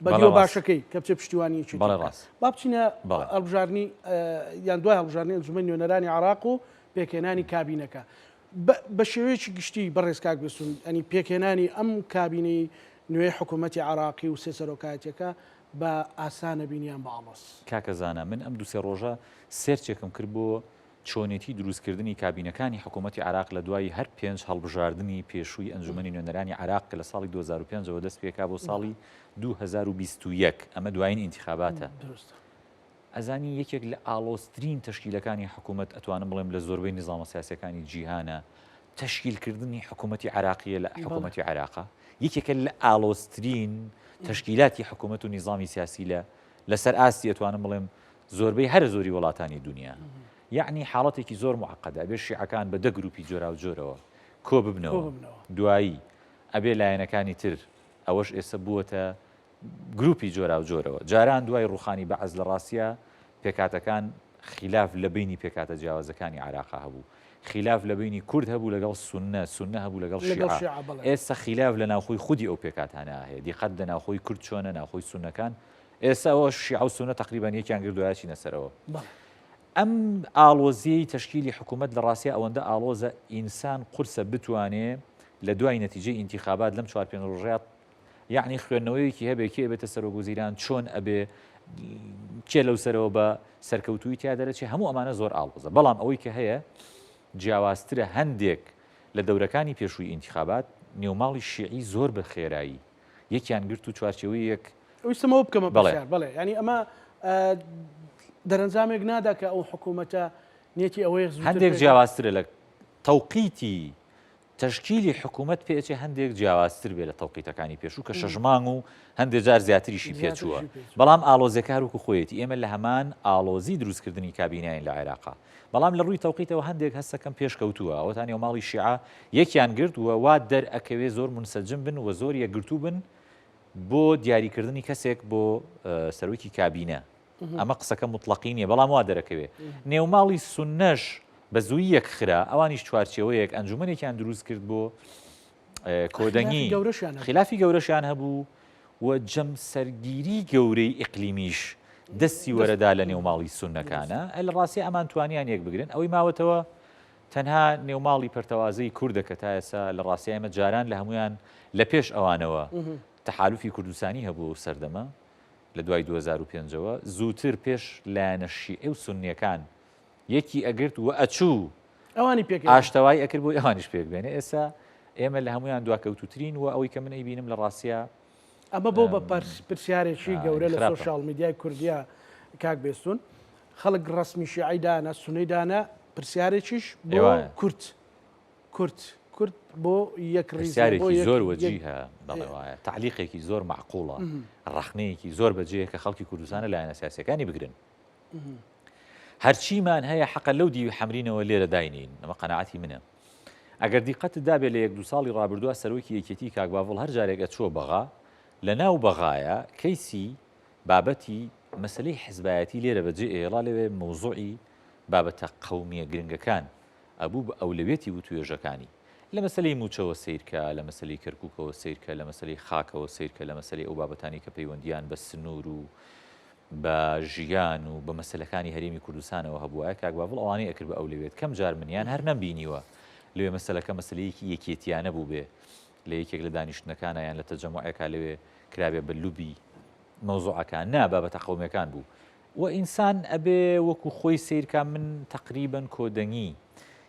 بە دیوە باشەکەی کە بچێ پشتیوانی یەکێتی بکات. با بچینە هەڵبژاردنی یان دوای هەڵبژاردنی ئەنجومەنی نوێنەرانی عێراق و پێکهێنانی کابینەکە. بە شێوەیەکی گشتی بەڕێز کاک بێستون ئەنی پێکهێنانی ئەم کابینەی نوێی حکوومەتی عێراقی و سێ سەرۆکایەتیەکە بە ئاسانە بینی یان بە ئاڵۆز؟ کاکە زانا من ئەم دوو سێ ڕۆژە سێرچێکم کرد بۆ چۆنێتی دروستکردنی کابینەکانی حکوومەتی عێراق لە دوای هەر پێنج هەڵبژاردنی پێشووی ئەنجومەنی نوێنەرانی عێراق کە لە ساڵی 2005 ەوە دەست پێکا بۆ ساڵی 2021 ئەمە دوایین ئینتیخاباتە. ئەزانی یەکێک لە ئاڵۆزترین تەشکیلەکانی حکوومەت ئەتوانم بڵێم لە زۆربەی نیزامە سیاسیەکانی جیهانە تەشکیلکردنی حکوومەتی عێراقیە لە حکوومەتی عێراقا یەکێکە لە ئاڵۆزترین تەشکیلاتی حکوومەت و نیزامی سیاسی لە لەسەر ئاستی ئەتوانم بڵێم زۆربەی هەرە زۆری وڵاتانی دونیا یەعنی حاڵەتێکی زۆر معقدە ئەبێ شیعەکان بە دە گروپی جۆراوجۆرەوە کۆ ببنەوە دوایی ئەبێ لایەنەکانی تر ئەوەش ئێستا بووەتە گروپی جۆراوجۆرەوە جاران دوای ڕوخانی بەعس لە ڕاستیا پێکاتەکان خیلاف لە بینی پێکاتە جیاوازەکانی عراقا هەبوو. خیلاف لە بەینی کورد هەبوو لەگەڵ سوننە، سوننە هەبوو لەگەڵ شیعە، ئێستا خیلاف لە ناوخۆی خودی ئەو پێکهاتانە هەیە، دیقەت بدە ناوخۆی کورد چۆنە، ناوخۆی سوننەکان، ئێستا ئەوە شیعە و سوننە تەقریبەن یەکیان گرت دوایە چینە سەرەوە. ئەم ئاڵۆزیەی تەشکیلی حکوومەت لە ڕاستیا ئەوەندە ئاڵۆزە ئینسان قورسە بتوانێ لە دوای نەتیجەی ئینتیخابات لەم چوار پێنج ڕۆژەیا یەعنی خوێندنەوەیەکی هەبێ کێ ئەبێتە سەرۆک وەزیران چۆن ئەبێ کێ لەو سەرەوە بە سەرکەوتووی تیا دەرەچێ هەموو ئەمانە زۆر ئاڵۆزە بەڵام ئەوەی کە هەیە جیاوازترە هەندێک لە دەورەکانی پێشووی ئینتخابات نێوماڵی شیعی زۆر بە خێرایی یەکیان گرت و چوارچێوەیەک ویستم ئەوە بکەمە پرسیار بەڵێ ینی ئەمە دەرەنجامێک نادا کە ئەو حکوومەتە نیەتی ئەوەیە هەندێک جیاوازترە لە تەوقیتی تەشکیلی حکوومەت پێ ئەچێ هەندێک جیاوازتر بێ لە تەوقیتەکانی پێشوو کە شەش مانگ و هەندێک جار زیاتریشی پێچووە، بەڵام ئاڵۆزیەکە هەر وەکو خۆیەتی، ئێمە لە هەمان ئاڵۆزی دروستکردنی کابیناین لە عێراقا، بەڵام لە ڕووی تەوقیتەوە هەندێک هەستەکەم پێشکەوتووە، ئەوەتا نێوماڵی شیعە یەکیان گرت و وا دەرئەکەوێ زۆر مونسەجم بن و زۆر یەکگرتوو بن بۆ دیاریکردنی کەسێک بۆ سەرۆکی کابینە. ئەمە قسەکە موتڵەقی نییە، بەڵام وا دەرەکەوێ. نێوماڵی سوننەش بە زوویی یەکخرا، ئەوانیش چوارچێوەیەک، ئەنجوومەنێکیان دروست کرد بۆ کۆدەنگی. خیلافی گەورەشیان هەبوو و جەمسەرگیری گەورەی ئیقلیمیش دەستی وەرەدا لە نێوماڵی سوننەکانە. لە ڕاستیا ئەمان توانیان یەک بگرن. ئەوەی ماوەتەوە تەنها نێوماڵی پەرتەوازەی کوردە کە تا ئێستا لە ڕاستیا ئێمە جاران لە هەموویان لە پێش ئەوانەوە تەحالوفی کوردستانی هەبوو ئەو سەردەمە. لە دوای 2005 ەوە زووتر پێش لایەنە شیعی و سوننیەکان یەکی ئەگرت و ئەچوو ئەوانی پێک ئاشتەوایی ئەکرد بۆی ئەوانیش پێک بێنێ ئێستا ئێمە لە هەمویان دواکەوتوترین و ئەوەی کە من ئەیبینم لە ڕاستیا ئەمە بۆ بە پرسیارێکی گەورە لە سۆشیال میدیای کوردیا کاک بێستون خەڵک ڕسمی شیعی دانە سونەی دانە پرسیارێکیش بۆ کورد کورد کورد بۆ یەک ڕیز پرسیارێکی زۆر وەجیهە بەڵێ وایە تەعلیقێکی زۆر مەعقوڵە ڕەخنەیەکی زۆر بەجێیە کە خەڵکی کوردستانە لایەنە سیاسیەکانی بگرن هەرچیمان هەیە حەقە لەو دیوی حەمرینەوە لێرە داینین ئەمە قەناعەتی منە ئەگەر دیقەتت دابێ لە یەک دو ساڵی ڕابردووە سەرۆکی یەکێتی کاک باڤڵ هەر جارێک ئەچووە بەغا لە ناو بەغایە کەیسی بابەتی مەسلەی حزبایەتی لێرە بەجێ ئێڵا لەوێ مەوزوعی بابەتە قەومیە گرنگەکان ئەبوو بە ئەولەویەتی وتوێژەکانی. لە مەسەلەی مووچەوە سەیرکە، لە مەسەلەی کەرکووکەوە سەیرکە، لە مەسەلەی خاکەوە سەیرکە، لە مەسەلەی ئەو بابەتانەی کە پەیوەندییان بە سنوور و بە ژیان و بە مەسەلەکانی هەرێمی کوردستانەوە هەبووایە، کاک باڤڵ ئەوانەی ئەکرد بە ئەولەویەت. کەم جار من یان هەر نەمبینیوە لەوێ مەسەلەکە مەسەلەیەکی یەکێتییانە بووبێ لە یەکێک لە دانیشتنەکانا یان لە تەجەموعێکا لەوێ کرابێ بە لوبی مەوزوعەکان، نا بابەتە قەومییەکان بوو. وە ئینسان ئەبێ وەکو خۆی سەیر کا من تەقریبەن کۆدەنگی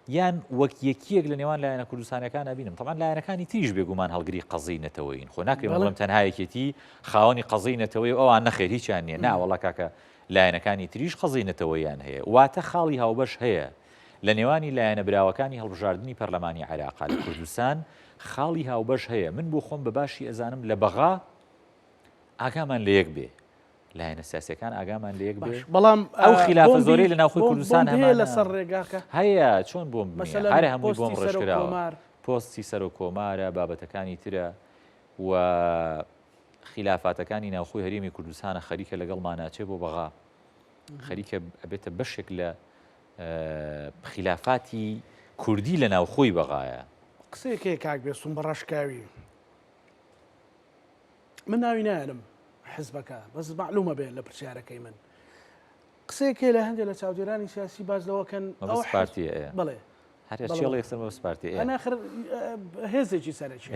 یان وەک یەکیەک لە نێوان لایەنە کوردستانەکان ئەبینم تەبعەن لایەنەکانی تریش بێگومان هەڵگری قەزیی نەتەوەیین خۆ ناکرێ من بڵێم تەنها یەکێتی خاوەنی قەزیی نەتەوەی و ئەوان نەخێر هیچیان نییە نا وەڵا کاکە لایەنەکانی تریش قەزیی نەتەوەییان هەیە واتە خاڵی هاوبەش هەیە لە نێوانی لایەنە براوەکانی هەڵبژاردنی پەرلەمانی عێراقا لە کوردستان خاڵی هاوبەش هەیە من بۆ خۆم بە باشی ئەزانم لە بەغا ئاگامان لە یەک بێ لایەنە سیاسیەکان ئاگامان لە یەک بێ بەڵام ئەو خلافە زۆرەی لە ناوخۆی کوردستان هەیە لەسەر ڕێگاکە هەیە چۆن بۆم هەر هەمووی بۆم ڕێژکراوە پۆستی سەرۆک کۆمارە بابەتەکانی ترە و خلافاتەکانی ناوخۆی هەرێمی کوردستانە خەریکە لەگەڵمان ناچێ بۆ بەغا خەریکە ئەبێتە بەشێک لە خلافاتی کوردی لە ناوخۆی بەغایە. قسەیەک هەیە کاک بێستون بە ڕاشکاوی من ناوی نایەنم حزبەکە بەس معلومە بێ لە پرسیارەکەی من قسەیەک هەیە لە هەندێک لە چاودێرانی سیاسی باز لەوەکەن ئەو پارتی بڵێ هەر هێزێکی سەرەکی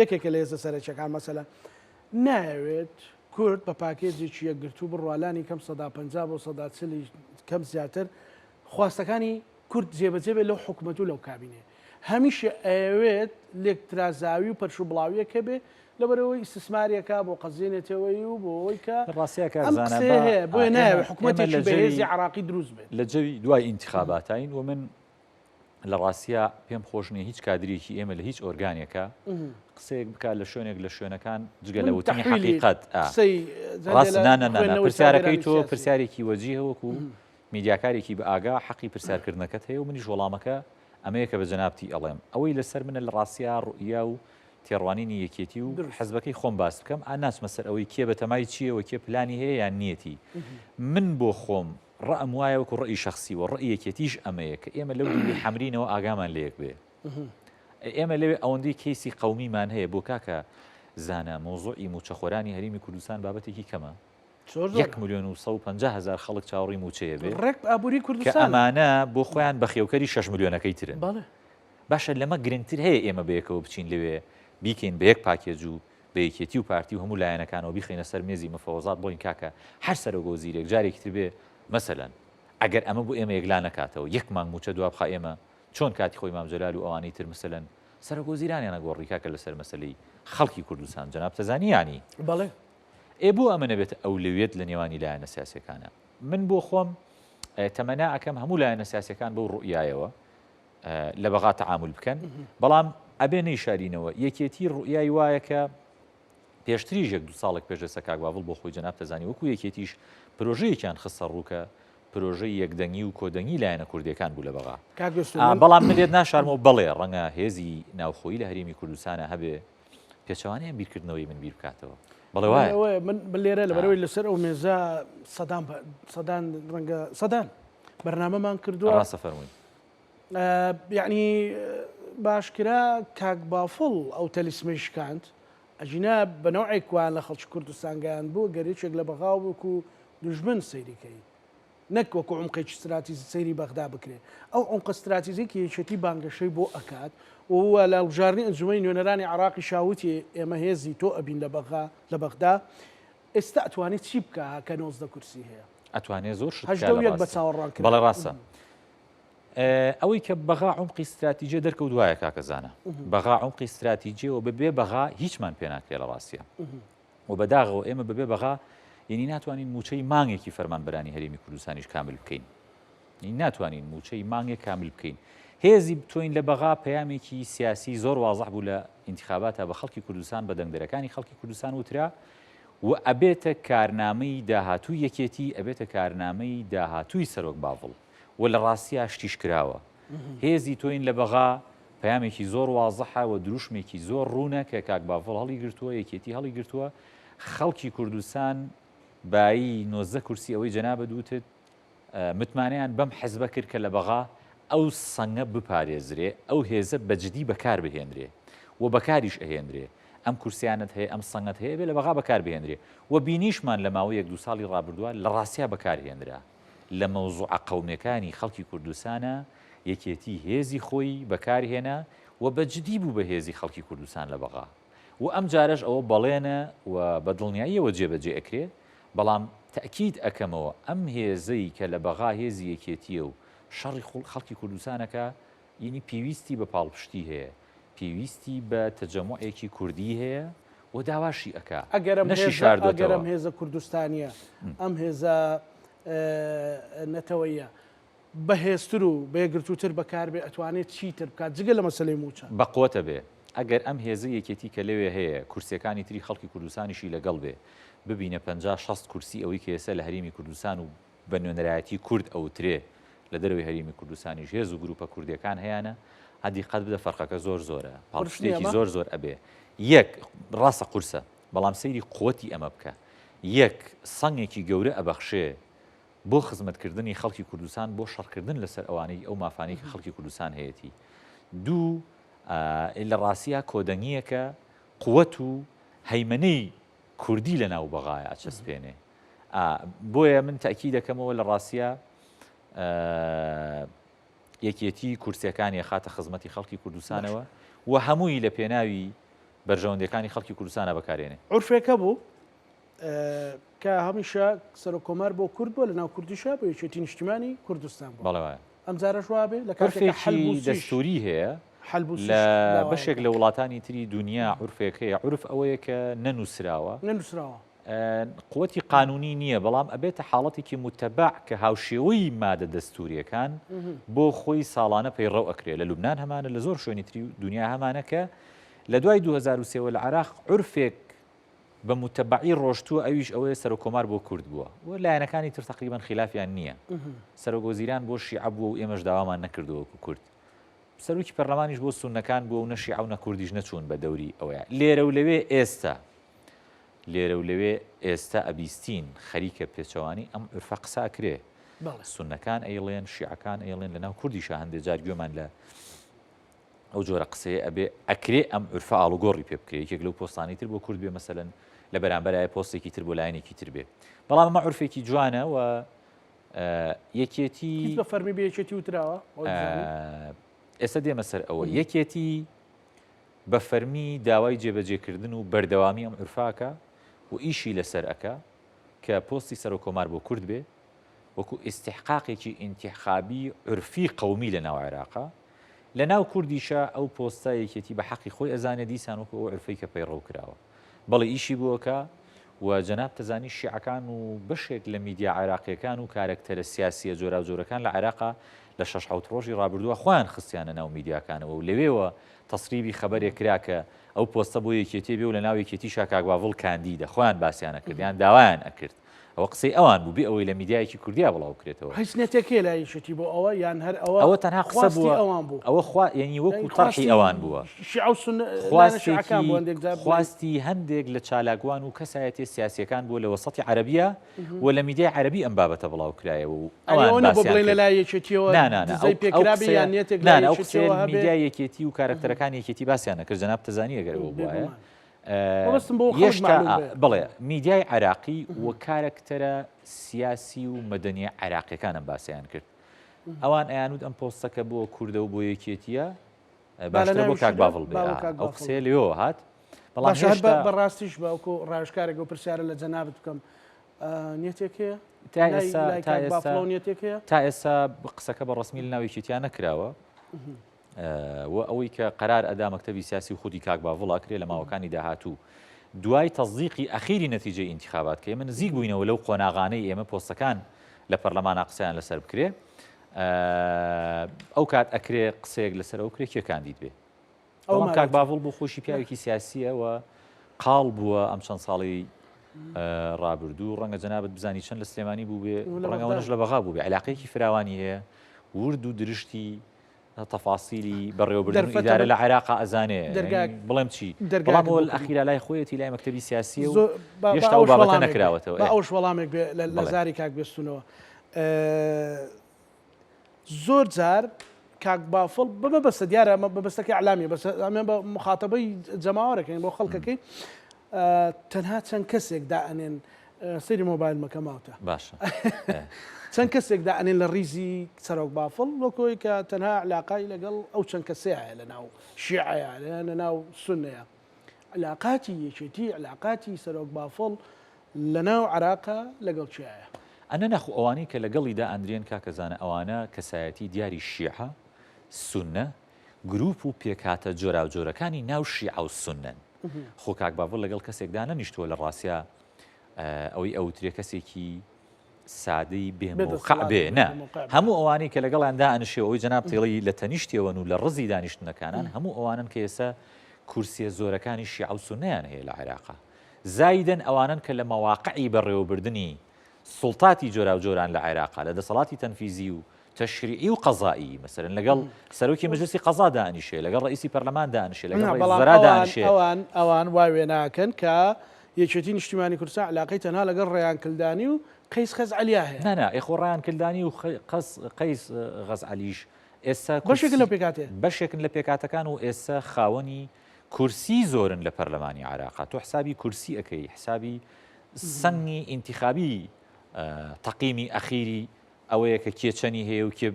یەکێکە لە هێزە سەرەکیەکان مەسەلە نایەوێت کورد بە پاکێجێکی یەکگرتوو بڕوالانی کەم سەدا پ بۆ سەدا چلی کەم زیاتر خواستەکانی کورد جێبەجێ بێت لەو حکومەت و لەو کابینەیە. هەمیشە ئەیەوێت لێکترازاوی و پەرشوبڵاویەک هەبێ، لەبەرئەوەی ئیستسماری ئەکا بۆ قەزیەی نەتەوەیی و بۆ ئەوەی کە لە ڕاستیا کاک ئەم زانا قسەیە با هەیە، بۆیە ئێمە نایەوێت ئێمە حکومەتێکی لە جەوی بەهێزی عێراقی دروست بێت. لە جەوی دوای ئینتخاباتاین و من لە ڕاستیا پێم خۆش نییە هیچ کادرێکی ئێمە لە هیچ ئۆرگانێکا قسەیەک بکات لە شوێنێک لە شوێنەکان جگە لە من وتنی تەحویلی حەقیقەت ئا قسەی هەندێ ڕاست لە نا نا نا نا خوێندنەوەی پرسیارەکەی چاودێرانی تۆ سیاسی. پرسیارێکی وەجیهە وەکوو میدیاکارێکی بە ئاگا حەقی پرسیارکردنەکەت هەیە و منیش وەڵامەکە ئەمەیە کە بە جەنابتی ئەڵێم. ئەوەی لەسەر منە لە ڕاستیا ڕوئیا و تێڕوانینی یەکێتی و حزبەکەی خۆم باس بکەم، ئا ناچمە سەر ئەوەی کێ بەتەمای چییە و کێ پلانی هەیە یان نییەتی. من بۆ خۆم. ڕەئم وایە وەکو ڕەئی شەخسی و ڕەئی یەکێتیش ئەمەیە کە ئێمە لەو دیوی حەمرینەوە ئاگامان لە یەک بێ. ئێمە لەوێ ئەوەندەی کەیسی قەومیمان هەیە بۆ کاکە زانا مەوزوعی مووچەخۆرانی هەرێمی کوردستان بابەتێکی کەمە؟ یەک ملیۆن و 150 هەزار خەڵک چاوەڕی مووچەیە بێ ڕێک ئابووری کە کوردستان ئەمانە بۆ خۆیان بەخێوکەری 6 ملیۆنەکەی ترن. بەڵێ. باشە لەمە گرنگتر هەیە ئێمە بەیەکەوە بچین لەوێ بیکەین بە یەک پاکێج و بە یەکێتی و پارتی و هەموو لایەنەکانەوە بیخەینە سەر مێزی مفەوەزات بڵێین کاکە هەر سەرۆک وەزیرێک جارێکی تر بێ مەسەلەن ئەگەر ئەمە بۆ ئێمە یەکلا نەکاتەوە یەک مانگ مووچە دوابخا ئێمە چۆن کاتی خۆی مام جەلال و ئەوانەی تر مەسەلەن سەرۆک وەزیرانیان ئەگۆڕی کاکە لەسەر مەسەلەی خەڵکی کوردستان جەنابت ئەزانی یانی بەڵێ. ئێ بۆ ئەمە نەبێتە ئەولەویەت لە نێوانی لایەنە سیاسیەکانا؟ من بۆ خۆم تەمەنا ئەکەم هەموو لایەنە سیاسیەکان بەو ڕوئیایەوە لە بەغا تەعامول بکەن، بەڵام ئەبێ نەیشارینەوە یەکێتی ڕوئیای وایە کە پێشتریش یەک دوو ساڵێک پێش ئێستا کاک باڤڵ بۆ خۆی جەنابت ئەزانی وەکو یەکێتیش پرۆژەیەکیان خستە ڕوو کە پرۆژەی یەکدەنگی و کۆدەنگی لایەنە کوردیەکان بوو لە بەغا. کاک یوسف من بەڵام من لێت ناشارمەوە بەڵێ ڕەنگە هێزی ناوخۆیی لە هەرێمی کوردستانا هەبێ پێچەوانەی ئەم بیرکردنەوەی من بیر بکاتەوە. بەڵێ وایە. ئەوەیە من من لێرە لەبەرئەوەی لەسەر ئەو مێزە سەدان سەدان ڕەنگە سەدان بەرنامەمان کردووە. ڕاستە فەرمووی. یەعنی باشکرا کاک بافڵ ئەو تەلیسمەی شکاند ئەگینا بە نەوعێک وایان لە خەڵکی کوردستان گەیاند بوو گەر یەکێک لە بەغا وەکو دوژمن سەیری کەی نەک وەکو عومقێکی ستراتیزی سەیری بەغدا بکرێ ئەو عومقە ستراتیزی کە یەکێتی بانگەشەی بۆ ئەکات و لە هەڵبژاردنی ئەنجومەنی نوێنەرانی عێراقیشا وتی ئێمە هێزی تۆ ئەبین لە بەغا لە بەغدا ئێستا ئەتوانێ چی بکا کە 19 کورسی هەیە؟ ئەتوانێ زۆر شت بکا هەژدە و لە یەک بە ڕاستی. چاوەڕوان بەڵێ کراوە. ڕاستە. ئەوەی کە بەغا عومقی ستراتیجیە دەرکەوت وایە کاکە زانا. بەغا عومقی ستراتیجیە و بەبێ بەغا هیچمان پێ ناکرێ لە ڕاستیا. و بەداخەوە ئێمە بەبێ بەغا یعنی ناتوانین مووچەی مانگێکی فەرمانبەرانی هەرێمی کوردستانیش کامل بکەین. یعنی ناتوانین مووچەی مانگێک کامل بکەین. هێزی بتۆین لە بەغا پەیامێکی سیاسی زۆر وازح بوو لە ئینتخاباتا بە خەڵکی کوردستان بە دەنگدەرەکانی خەڵکی کوردستان وترا و ئەبێتە کارنامەی داهاتووی یەکێتی ئەبێتە کارنامەی داهاتووی سەرۆک باڤڵ و لە ڕاستیا شتیش کراوە. هێزی تۆین لە بەغا پەیامێکی زۆر وازحە و دروشمێکی زۆر ڕوونە کە کاک باڤڵ هەڵیگرتووە، یەکێتی هەڵیگرتووە، خەڵکی کوردستان بایی 19 کورسی ئەوەی جەنابت وتت متمانەیان بەم حزبە کرد کە لە بەغا ئەو سەنگە بپارێزرێ، ئەو هێزە بە جدی بەکار بهێنرێ و بەکاریش ئەهێنرێ. ئەم کورسیانەت هەیە، ئەم سەنگەت هەیە، ئەبێ لە بەغا بەکار بهێنرێ و بینیشمان لە ماوەی یەک دوو ساڵی ڕابردووە لە ڕاستیا بەکار هێنرا. لە مەوزوعە قەومیەکانی خەڵکی کوردستانا یەکێتی هێزی خۆی بەکار هێنا و بە جدی بوو بە هێزی خەڵکی کوردستان لە بەغا و ئەم جارەش ئەوە بەڵێنە و بە دڵنیاییەوە جێبەجێ ئەکرێ بەڵام تەئکید ئەکەمەوە ئەم هێزەی کە لە بەغا هێزی یەکێتیە و شەڕی خەڵکی کوردستان ئەکا ینی پێویستی بە پاڵپشتی هەیە پێویستی بە تەجەموعێکی کوردی هەیە و داواشی ئەکا ئەگەر ئەم نەشی هێزە ئەگەر شاردۆتەوە. ئەم هێزە کوردستانیە ئەم هێزە نەتەوەیە بەهێزتر و بەیەکگرتووتر بەکاربێ ئەتوانێت چیتر بکات جگە لە مەسەلەی مووچە؟ بەقوەتە بێ ئەگەر ئەم هێزەی یەکێتی کە لەوێ هەیە کورسیەکانی تری خەڵکی کوردستانیشی لەگەڵ بێ ببینە 50 60 کورسی ئەوەی کە ئێستا لە هەرێمی کوردستان و بە نوێنەرایەتی کورد ئەوترێ لە دەرەوەی هەرێمی کوردستانیش هێز و گروپە کوردیەکان هەیانە ها دیقەت بدە فەرقەکە زۆر زۆرە قورس نییە پاڵپشتێکی ئەمە؟ زۆر زۆر ئەبێ یەک ڕاستە قورسە بەڵام سەیری قوتی ئەمە بکە یەک سەنگێکی گەورە ئەبەخشێ بۆ خزمەتکردنی خەڵکی کوردستان بۆ شەڕکردن لەسەر ئەوانەی ئەو مافانەی کە خەڵکی کوردستان هەیەتی دوو لە ڕاستیا کۆدەنگیەکە قوت و هەیمەنەی کوردی لە ناو بەغایە ئەچەسپێنێ بۆیە من تەئکید دەکەمەوە لە ڕاستیا یەکێتی کورسیەکانی ئەخاتە خزمەتی خەڵکی کوردستانەوە و هەمووی لە پێناوی بەرژەوەندیەکانی خەڵکی کوردستانە بەکارێنێ. عورفێک هەبوو کە هەمیشە سەرۆک کۆمار بۆ کورد بووە لەناو کوردیشا بۆ یەکێتی نیشتیمانی کوردستان بووە. بەڵێ وایە. ئەمجارەش وابێ لە کاتێکا عورفێکی حەلبوسیش دەستووری هەیە حەلبوسیش لە داوای بەشێک ئەکات. لە وڵاتانی تری دونیا عورفێک هەیە عورف ئەوەیە کە نەنووسراوە. نەنووسراوە. قوتی قانونی نییە، بەڵام ئەبێتە حاڵەتێکی موتەبەع کە هاوشێوەی مادە دەستورییەکان بۆ خۆی ساڵانە پەیڕەو ئەکرێ، لە لوبنان هەمانە، لە زۆر شوێنی تری دونیا هەمانە کە لە دوای 2003 وە لە عێراق عورفێک بە موتەبەعی ڕۆشتووە ئەویش ئەوەیە سەرۆک کۆمار بۆ کورد بووە و لایەنەکانی تر تەقریبەن خیلافیان نییە، سەرۆک وەزیران بۆ شیعە بووە و ئێمەش داوامان نەکردووە وەکو کورد، سەرۆکی پەرلەمانیش بۆ سوننەکان بووە و نە شیعە و نە کوردیش نەچوون بە دەوری ئەوەیا. لێرە و لەوێ ئێستا لێرە و لەوێ ئێستا ئەبیستین خەریکە پێچەوانەی ئەم عورفە قسە ئەکرێ. سوننەکان ئەیڵێن، شیعەکان ئەیڵێن، لەناو کوردیشا هەندێ جار گوێمان لە ئەو جۆرە قسەیە ئەبێ، ئەکرێ ئەم عورفە ئاڵوگۆڕی پێ بکرێ، یەکێک لەو پۆستانەی تر بۆ کورد بێ مەسەلەن لە بەرامبەرایە پۆستێکی تر بۆ لایەنێکی تر بێ، بەڵام ئەمە عورفێکی جوانە و یەکێتی هیچ بە فەرمی بە یەکێتی وتراوە؟ ئێستا دێمە سەر ئەوە یەکێتی بە فەرمی داوای جێبەجێکردن و بەردەوامی ئەم عورفاکە و ئیشی لەسەر ئەکا کە پۆستی سەرۆککۆمار بۆ کورد بێ وەکو ئیستیحقاقێکی ئینتیخابی عورفی قەومی لە ناو عێراقا، لە ناو کوردیشا ئەو پۆستە یەکێتی بە حەقی خۆی ئەزانێ دیسان وەکو ئەو عورفەی کە پەیڕەو کراوە. بەڵێ ئیشی بۆ ئەکا و جەنابت ئەزانی شیعەکان و بەشێک لە میدیا عێراقیەکان و کارەکتەرە سیاسیە جۆراوجۆرەکان لە عێراقا لە شەش حەوت ڕۆژی ڕابردووە خۆیان خستیانە ناو میدیاکانەوە و لەوێوە تەسریبی خەبەرێک کرا کە ئەو پۆستە بۆ یەکێتی بێ و لە ناو یەکێتیشا کاک باڤڵ کاندیدە خۆیان باسیان ئەکرد یان داوایان ئەکرد ئەوە قسەی ئەوان بوو بێ ئەوەی لە میدیایەکی کوردیا بڵاو بکرێتەوە. هیچ نێتێک هەیە لای یەکێتی بۆ ئەوە یان هەر ئەوە ئەوە تەنها قسە خواستی بووە ئەوان بوو؟ ئەوە خوا یەنی وەکو یانی تەرحی خواستی ئەوان بووە. شیعە و سوننە لایەنە شیعەکان خواستێکی بوو هەندێک جار بڵێین. خواستی هەندێک لە چالاکوان و کەسایەتیە سیاسیەکان بووە لە وەسەتی عەرەبیا و لە میدیای عەرەبی ئەم بابەتە بڵاو کرایەوە و یانی ئەوان ئەوە نیە بۆ باسیان بڵێین لە کرد. لای یەکێتیەوە نا نا نا ئەو دزەی ئەو پێکرابێ قسەیە یان نیەتێک نا لای نا ئەو قسەیە یەکێتیەوە هەبێ؟ میدیای یەکێتی و کارەکتەرەکانی یەکێتی باسیان نەکرد جەنابت ئەزانی ئەگەر ئەوە بوایە بێگومان. مەبەستم بۆ خەڵک یەشتا مەعلوم بێ. بەڵێ میدیای عێراقی و کارەکتەرە سیاسی و مەدەنیە عێراقیەکان ئەم باسەیان کرد. ئەوان ئەیانوت ئەم پۆستە کە بۆ کوردە و بۆ یەکێتیە با لە باشترە بۆ کاک ناویشیدا باڤڵ بێ. با بۆ کاک ئەو بافڵ قسەیە بێ. لەوێوە هات. بەڵام باشە هەر هێشتا بەڕاستیش بە وەکو ڕاوێژکارێک ئەو پرسیارە لە جەنابت بکەم نیەتێک هەیە؟ تا لای ئێستا لای تا کاک ئێستا بافڵەوە نیەتێک هەیە؟ تا ئێستا قسەکە بە ڕەسمی لە ناو یەکێتیا نەکراوە. و ئەوەی کە قەرار ئەدا مەکتەبی سیاسی و خودی کاک باڤڵ ئەکرێ لە ماوەکانی داهاتوو دوای تەسدیقی ئەخیری نەتیجەی ئینتیخابات کە ئێمە نزیک بووینەوە لەو قۆناغانەی ئێمە پۆستەکان لە پەرلەمانا قسەیان لەسەر بکرێ ئەو کات ئەکرێ قسەیەک لەسەر ئەو کرێ کێ کاندید بێ بەڵام کاک باڤڵ بۆ خۆشی پیاوێکی سیاسیە و قاڵ بووە ئەم چەند ساڵی ڕابردوو ڕەنگە جەنابت بزانی چەند لە سلێمانی بوو بێ ڕەنگەوەش لە بەغا بوو بێ علاقەیەکی فراوانی هەیە ورد و درشتی تەفاسیلی بەڕێوەبردن و ئیدارە لە عێراقا ئەزانێ بڵێم چی بەڵام ئەوە ئەخیرا لای خۆیەتی لای مەکتەبی سیاسیە و هێشتا ئەو بابەتە نەکراوەتەوە. با ئەوش وەڵامێک بێ لە زاری کاک بێستونەوە. زۆر جار کاک بافڵ بە مەبەستە دیارە ئەمە مەبەستەکەی ئەعلامیە بەس ئەمە بە مخاتەبەی جەماوەرەکەین بۆ خەڵکەکەی تەنها چەند کەسێک دائەنێن سەیری مۆبایل مەکە ماوتە. باشە. چەند کەسێک دائەنێن لە ڕیزی سەرۆک بافڵ وەکۆی کە تەنها علاقای لەگەڵ ئەو چەند کەسەیە لە ناو شیعەیە لە ناو سونەیە علاقاتی یەکێتی علاقاتی سەرۆک بافڵ لە ناو عراقا لەگەڵ کێیە؟ ئەنە نەخو ئەوانەی کە لەگەڵی دائەندرێن کاکە زانە ئەوانە کەسایەتی دیاری شیعە، سونە، گروپ و پێکهاتە جۆراوجۆرەکانی ناو شیعە و سونەن. خۆ کاک باڤڵ لەگەڵ کەسێک دانەنیشتووە لە ڕاستیا ئەوەی ئەوترێ کەسێکی سادەی بێ مەوقع بێ نا هەموو ئەوانەی کە لەگەڵیان دائەنیشێ ئەوەی جەناب تێڵی لە تەنیشتیەوەن و لە ڕزی دانیشتنەکانان هەموو ئەوانن کە ئێستا کورسیە زۆرەکانی شیعە و سوننەیان هەیە لە عێراقا زایدەن ئەوانن کە لە مەواقعی بەڕێوەبردنی سوڵتاتی جۆراوجۆران لە عێراقا لە دەسەڵاتی تەنفیزی و تەشریعی و قەزایی، مەسەلەن لەگەڵ سەرۆکی مەجلسی قەزا دائەنیشێ، لەگەڵ ڕەئیسی پەرلەمان دائەنیشێ، لەگەڵ ڕەئیس وزەرا دائەنیشێ. ئەوان ئەوان وا وێناکەن کە یەکێتی نیشتیمانی کوردستان علاقەی تەنها لەگەڵ ڕەیان کلدانی و قەیس خەزعەلیا هەیە. نا نا ئێ خۆ ڕەیان کلدانی و قەیس غەزعەلیش ئێستا بەشێکن لەو پێکهاتەیە. بەشێکن لە پێکهاتەکان و ئێستا خاوەنی کورسی زۆرن لە پەرلەمانی عێراقا. تۆ حسابی کورسی ئەکەی، حسابی سەنگی ئینتیخابی تەقیمی ئەخیری ئەوەیە کە کێ چەنی هەیە و کێ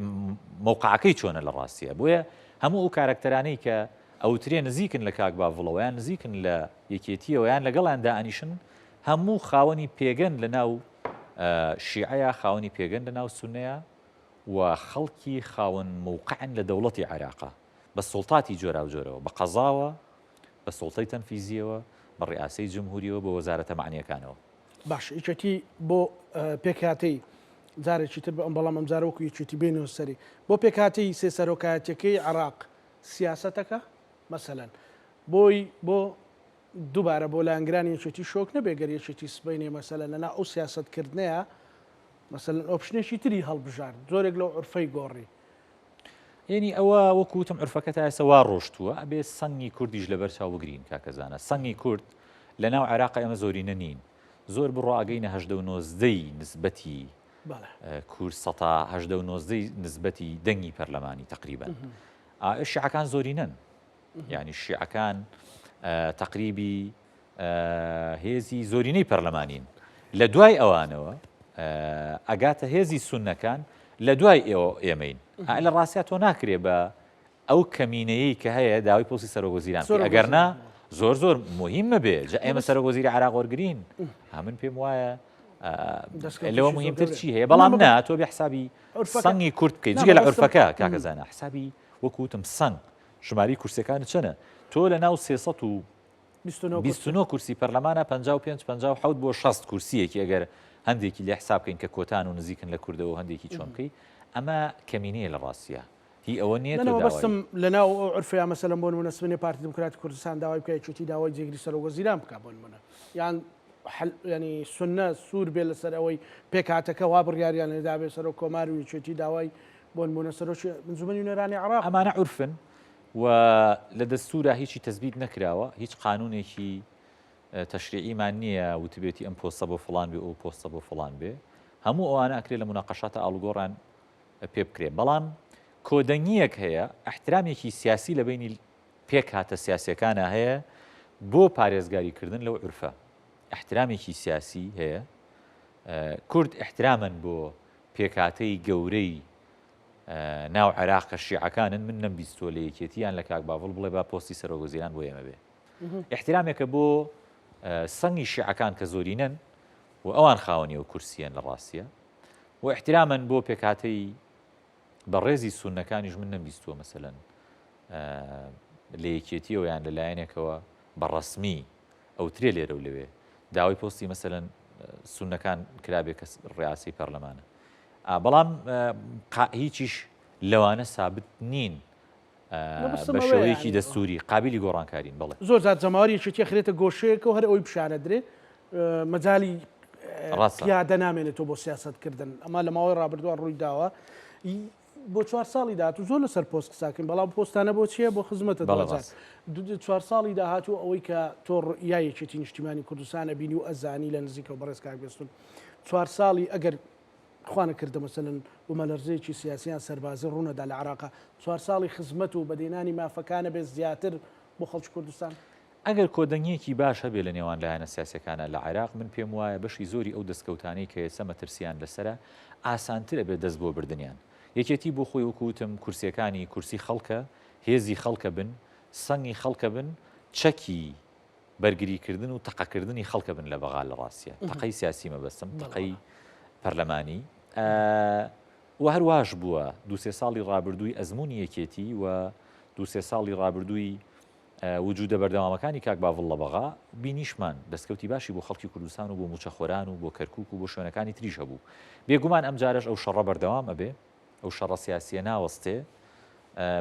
مەوقعەکەی چۆنە لە ڕاستیە بۆیە هەموو ئەو کارەکتەرانەی کە ئەوترێ نزیکن لە کاک باڤڵەوە یان نزیکن لە یەکێتیەوە یان لەگەڵیان دائەنیشن هەموو خاوەنی پێگەن لە ناو شیعەیە خاوەنی پێگەن لە ناو سونەیە و خەڵکی خاوەن مەوقعن لە دەوڵەتی عێراقا بە سوڵتاتی جۆراوجۆرەوە بە قەزاوە بە سوڵتەی تەنفیزیەوە بە ڕیاسەی جمهوریەوە بە وەزارەتە مەعنیەکانەوە. باشە یەکێتی بۆ پێکهاتەی جارێکی تر بەم بەڵام ئەمجارە وەکو یەکێتی بێنەوە سەری بۆ پێکهاتەی سێ سەرۆکایەتیەکەی عێراق سیاسەتەکە مەسەلەن بۆی بۆ دووبارە بۆ لایەنگرانی یەکێتی شۆک نەبێ گەر یەکێتی سبەینێ مەسەلەن لەنا ئەو سیاسەتکردنەیە مەسەلەن option ێکی تری هەڵبژارد زۆرێک لەو عورفەی گۆڕی. یەنی ئەوە وەکو وتم عورفەکە تا ئێستا وا ڕۆشتووە ئەبێ سەنگی کوردیش لەبەر چاو بگرین کاکە زانا سەنگی کورد لە ناو عێراق ئێمە زۆرینە نین زۆر بڕۆ ئەگەینە هەژدە و نۆزدەی نسبەتی کورد سەتا هەژدە و نۆزدەی نسبەتی دەنگی پەرلەمانی تقریبن شیعەکان زۆرینەن یعنی شیعەکان تقریبی هێزی زۆرینەی پەرلەمانین لە دوای ئەوانەوە ئەگاتە هێزی سونەکان لە دوای ئێوە ئێمەین لە ڕاستیا تۆ ناکرێ بە ئەو کەمینەیەی کە هەیە داوای پۆستی سەرۆک وەزیران بکەی ئەگەر نا زۆر زۆر مهمە بێ جا ئێمە سەرۆک وەزیری عێراق وەرگین ها من پێم وایە لەوە مهمتر چی هەیە بەڵام نا تۆ بێ حسابی سەنگی کورد بکەیت جگە لە عرفەکە کاکە زانا حسابی وەکو وتم سەنگ ژماری کورسەکان چەنە تۆ لە ناو 300 و 29 کورسی پەرلەمانە 55 57 بۆ 60 کورسیەکی ئەگەر هەندێکی لێ حساب بکەین کە کۆتان و نزیکن لە کوردەوە هەندێکی چۆن بکەی ئەمە کەمینەیە لە ڕاستە هی ئەوە نیە تۆ داوای. مەبەستم لەناو ئەو عورفەیا مەسەلەن بۆ نمونە سبەینێ پارتی دیموکراتی کوردستان داوای بکا یەکێتی داوای جێگری سەرۆک وەزیران بکا بۆ نمونە یان حل یانی سوننە سوور بێ لەسەر ئەوەی پێکهاتەکە وا بڕیاریان لێ دابێ سەرۆک کۆمار و یەکێتی داوای بۆ نمونە سەرۆکی ئەنجومەنی نوێنەرانی عێراق. ئەمانە عورفن و لە دەستوورا هیچی تەسبیت نەکراوە، هیچ قانوونێکی تەشریعیمان نییە وتبێتی ئەم پۆستە بۆ فڵان بێ ئەو پۆستە بۆ فڵان بێ، هەموو ئەوانە ئەکرێ لە موناقەشاتە ئاڵوگۆڕیان پێ بکرێ بەڵام کۆدەنگییەک هەیە، ئیحترامێکی سیاسی لە بەینی پێکهاتە سیاسییەکانا هەیە بۆ پارێزگاری کردن لەو عورفە. ئیحترامێکی سیاسی هەیە. کورد ئیحترامەن بۆ پێکهاتەی گەورەی ناو عێراق کە شیعەکانن، من نەمبیستووە لە یەکێتی یان لە کاک باڤڵ بڵێ با پۆستی سەرۆکوەزیران بۆ ئێمە بێ. ئیحترامێکە بۆ سەنگی شیعەکان کە زۆرینەن و ئەوان خاوەنی ئەو کورسییەن لە ڕاستییا. و ئیحترامەن بۆ پێکهاتەی بەڕێزی سوننەکانیش من نەمبیستووە مەسەلەن لە یەکێتیەوە یان لە لایەنێکەوە بە ڕەسمی ئەوترێ لێرە و لەوێ داوای پۆستی مەسەلەن سوننەکان کرابێ کە ڕیاسی پەرلەمانە بەڵام هیچیش لەوانە سابت نین بە شێوەیەکی دەستوری قابلی گۆڕانکارین بەڵێ. زۆر جار جەماوەری یەکێتی ئەخرێتە گۆشەیەکەوە هەر ئەوەی پیشانەدرێ مەجالی پیادە نامێنێتەوە بۆ سیاسەت کردن ئەمە لە ماوەی ڕابردووە ڕووی داوە بۆ چوار ساڵی داهاتوو زۆر لەسەر پۆست قساکەین بەڵام پۆستانە بۆ چییە بۆ خزمەتە دواجار چوار ساڵی داهاتوو ئەوەی کە تۆ ڕوئیا یەکێتی نیشتیمانی کوردستانە بینی و ئەزانی لە نزیکەوە بەڕێز کاک بێستون چوار ساڵی ئەگەر خوا نەکردە مەسەلەن بومەلەرزەیەکی سیاسی یان سەربازی ڕوونەدا لە عێراقا، چوار ساڵی خزمەت و بەدێنانی مافەکانە بێت زیاتر بۆ خەڵکی کوردستان؟ ئەگەر کۆدەنگییەکی باش هەبێ لە نێوان لایەنە سیاسیەکانا لە عێراق، من پێم وایە بەشی زۆری ئەو دەستکەوتانەی کە ئێستا مەترسییان لەسەرە، ئاسانتر ئەبێت دەست بۆ بردنیان. یەکێتی بۆ خۆی وەکو وتم کورسیەکانی کورسی خەڵکە، هێزی خەڵکە بن، سەنگی خەڵکە بن، چەکی بەرگری کردن و تەقە کردنی خەڵکە بن لە بەغا لە ڕاستیە تەقەی سیاسی مەبەستم تەقەی پەرلەمانی و هەرواش بووە دوسێ ساڵی ڕابردووی ئەزمموی یەکێتی و دوسێ ساڵی ڕابردووی وجودە بەردەوامەکانی کاک باڤڵ لە بەغا بینیشمان دەستکەوتی باشی بۆ خەڵکی کوردستان و بۆ موچەخۆران و بۆ کەرکک و بۆ شوێنەکانی تریش هەبوو بێگومان ئەم جارش ئەو شەڕە بەردەوام ئەبێ ئەو شەڕە سیاسیە ناوەستێ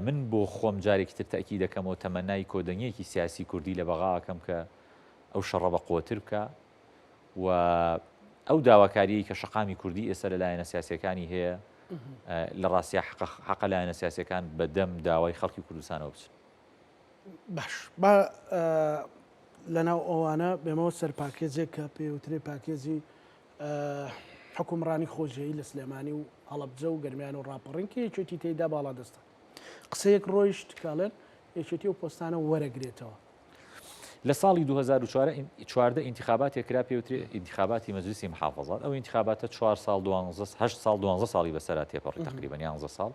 من بۆ خۆم جارێکی تر تەئکید ئەکەمەوە تەمەنای کۆدەنگیەکی سیاسی کوردی لە بەغا ئەکەم کە ئەو شەڕە بە قوەتر بکا و ئەو داواکاریەی کە شەقامی کوردی ئێستا لە لایەنە سیاسیەکانی هەیە لە ڕاستیا حەقە لایەنە سیاسیەکان بە دەم داوای خەڵکی کوردستانەوە بچن. باش با لەناو ئەوانە بێمەوە سەر پاکێجێک کە پێوترێ پاکێجی حوکمڕانی خۆجێیی لە سلێمانی و هەڵەبجە و گەرمیان و ڕاپەڕین کە یەکێتی تێیدا باڵادەستە. قسەیەک ڕۆیشت کە ئەڵێن یەکێتی ئەو پۆستانە وەرەگرێتەوە. لە ساڵی 2014 ئینتخاباتێک کرا پێوترێ ئینتخاباتی مەجلسی محافظات ئەو ئینتخاباتە چوار ساڵ دوانزە هەشت ساڵ دوانزە ساڵی بەسەرا تێپەڕی تقریبا یانزە ساڵ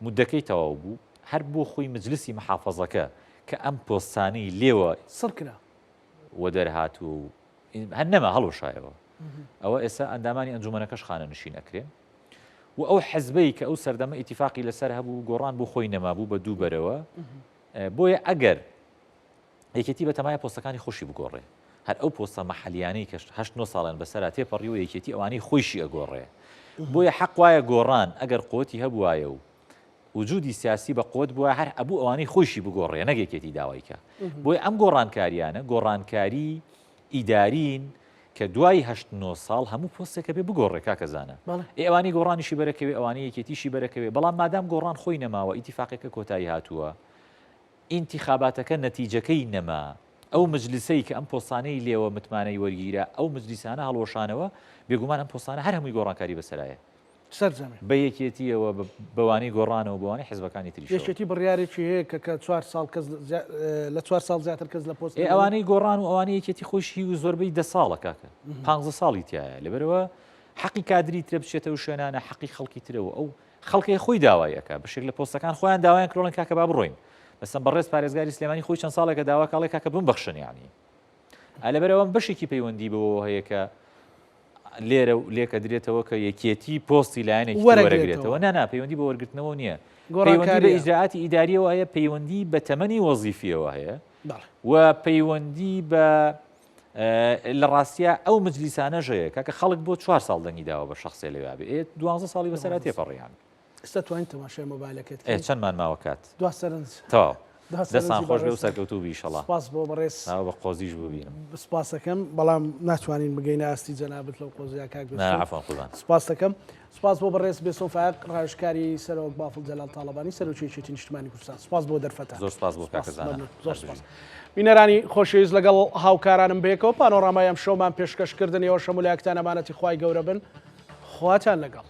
مدەکەی تەواو بوو هەر بۆ خۆی مجلسی محافظەکە کە ئەم پۆستانەی لێوە سڕ کرا وەدەرهاتووە و هەر نەما هەڵوەشایەوە ئەوە ئێستا ئەندامانی ئەنجومەنەکەش خانەنشین ئەکرێن و ئەو حزبەی کە ئەو سەردەمە ئیتیفاقی لەسەر هەبوو گۆڕان بۆ خۆی نەمابوو بە دوو بەرەوە بۆیە ئەگەر یەکێتی بەتەمایە پۆستەکانی خۆشی بگۆڕێ هەر ئەو پۆستە مەحلیانەی کە هەشت نۆ ساڵیان بەسەرا تێپەڕیوە یەکێتی ئەوانەی خۆیشی ئەگۆڕێ بۆیە حەق وایە گۆڕان ئەگەر قوتی هەبوایە و وجودی سیاسی بە قوت بوایە هەر ئەبوو ئەوانەی خۆیشی بگۆڕێ نەک یەکێتی داوای کا بۆیە ئەم گۆڕانکاریانە گۆڕانکاری ئیدارین کە دوای هەشت نۆ ساڵ هەموو پۆستێکە بێ بگۆڕێ کاکە زانا ئێ ئەوانەی گۆڕانیشی بەرەکەوێ ئەوانەی یەکێتیشی بەرەکەوێ بەڵام مادام گۆڕان خۆی نەماوە ئیتیفاقەکە کۆتایی هاتووە ئینتیخاباتەکە نەتیجەکەی نەما. ئەو مجلسەی کە ئەم پۆستانەی لێوە متمانەی وەرگیرا ئەو مجلیسانە هەڵوەشانەوە بێگومان ئەم پۆستانە هەر هەمووی گۆڕانکاری بەسەرایە. سەرجەمی. بە یەکێتییەوە بەوانەی گۆڕانەوە بەوانەی حزبەکانی تریشەوە. یەکێتی بڕیارێکی هەیە کە کە چوار ساڵ کەس لە چوار ساڵ زیاتر کەس لە پۆست ئێ ئەوانەی گۆڕان و ئەوانەی یەکێتی خۆیش هی و زۆربەی دە ساڵە کاکە پانزە ساڵی تیایە لەبەرئەوە حەقی کادری ترە بچێتە ئەو شوێنانە حەقی خەڵکی ترە و ئەو خەڵکەی خۆی داوای ئەکا بەشێک لە پۆستەکان خۆیان داوایان کردوە کاکە با بڕۆین مەسەن بەڕێز پارێزگاری سلێمانی خۆی چەند ساڵێکە داوا کاڵێ کاکە بمبەخشن یانی لەبەرئەوە بەشێکی پەیوەندی بەوەوە هەیە کە لێرە و لێکە درێتەوە کە یەکێتی پۆستی لایەنێکی وەرەگرێتەوە نا نا پەیوەندی بە وەرگرتنەوە نییە پەیوەندی بە ئیجراعاتی ئیداریەوە هەیە پەیوەندی بە تەمەنی وەزیفیەوە هەیە و پەیوەندی بە لە ڕاستە ئەو مجلیسانەش هەیە کاکە خەڵک بۆ چوار ساڵ دەنگی داوە بە شخصێ لەوێ بێ دوانزە ساڵی بەسەرا تێپەڕیان ئێستا توانین تەماشای مۆبایلەکەت ئێ چەندمان ماوە کات؟ دوا سەرنج. تەواو. دەستان خۆش بێ و سەرکەوتوو بی ئیشەڵا. سپاس بۆ بەڕێز. ناوە بە قۆزیش ببینم. سپاستەکەم بەڵام ناتوانین بگەینە ئاستی جەنابت لەو قۆزیە کاک بێسۆن. نا عەفوەن قوربان. سپاستەکەم. سپاس بۆ بەڕێز بێسۆن فایەق ڕاوێژکاری سەرۆک بافڵ جەلال تاڵەبانی سەرۆکی یەکێتی نیشتمانی کوردستان. سپاس بۆ دەرفەتە. زۆر سپاس بۆ کاکە زانا. مەمنون. زۆر سپاس. بینەرانی خۆشەویست لەگەڵ هاوکارانم بەیەکەوە پانۆرامای ئەمشەومان پێشکەش کردن ئێوەش هەموو لایەکتان ئەمانەتی خوای گەورە بن. خواتان لەگەڵ.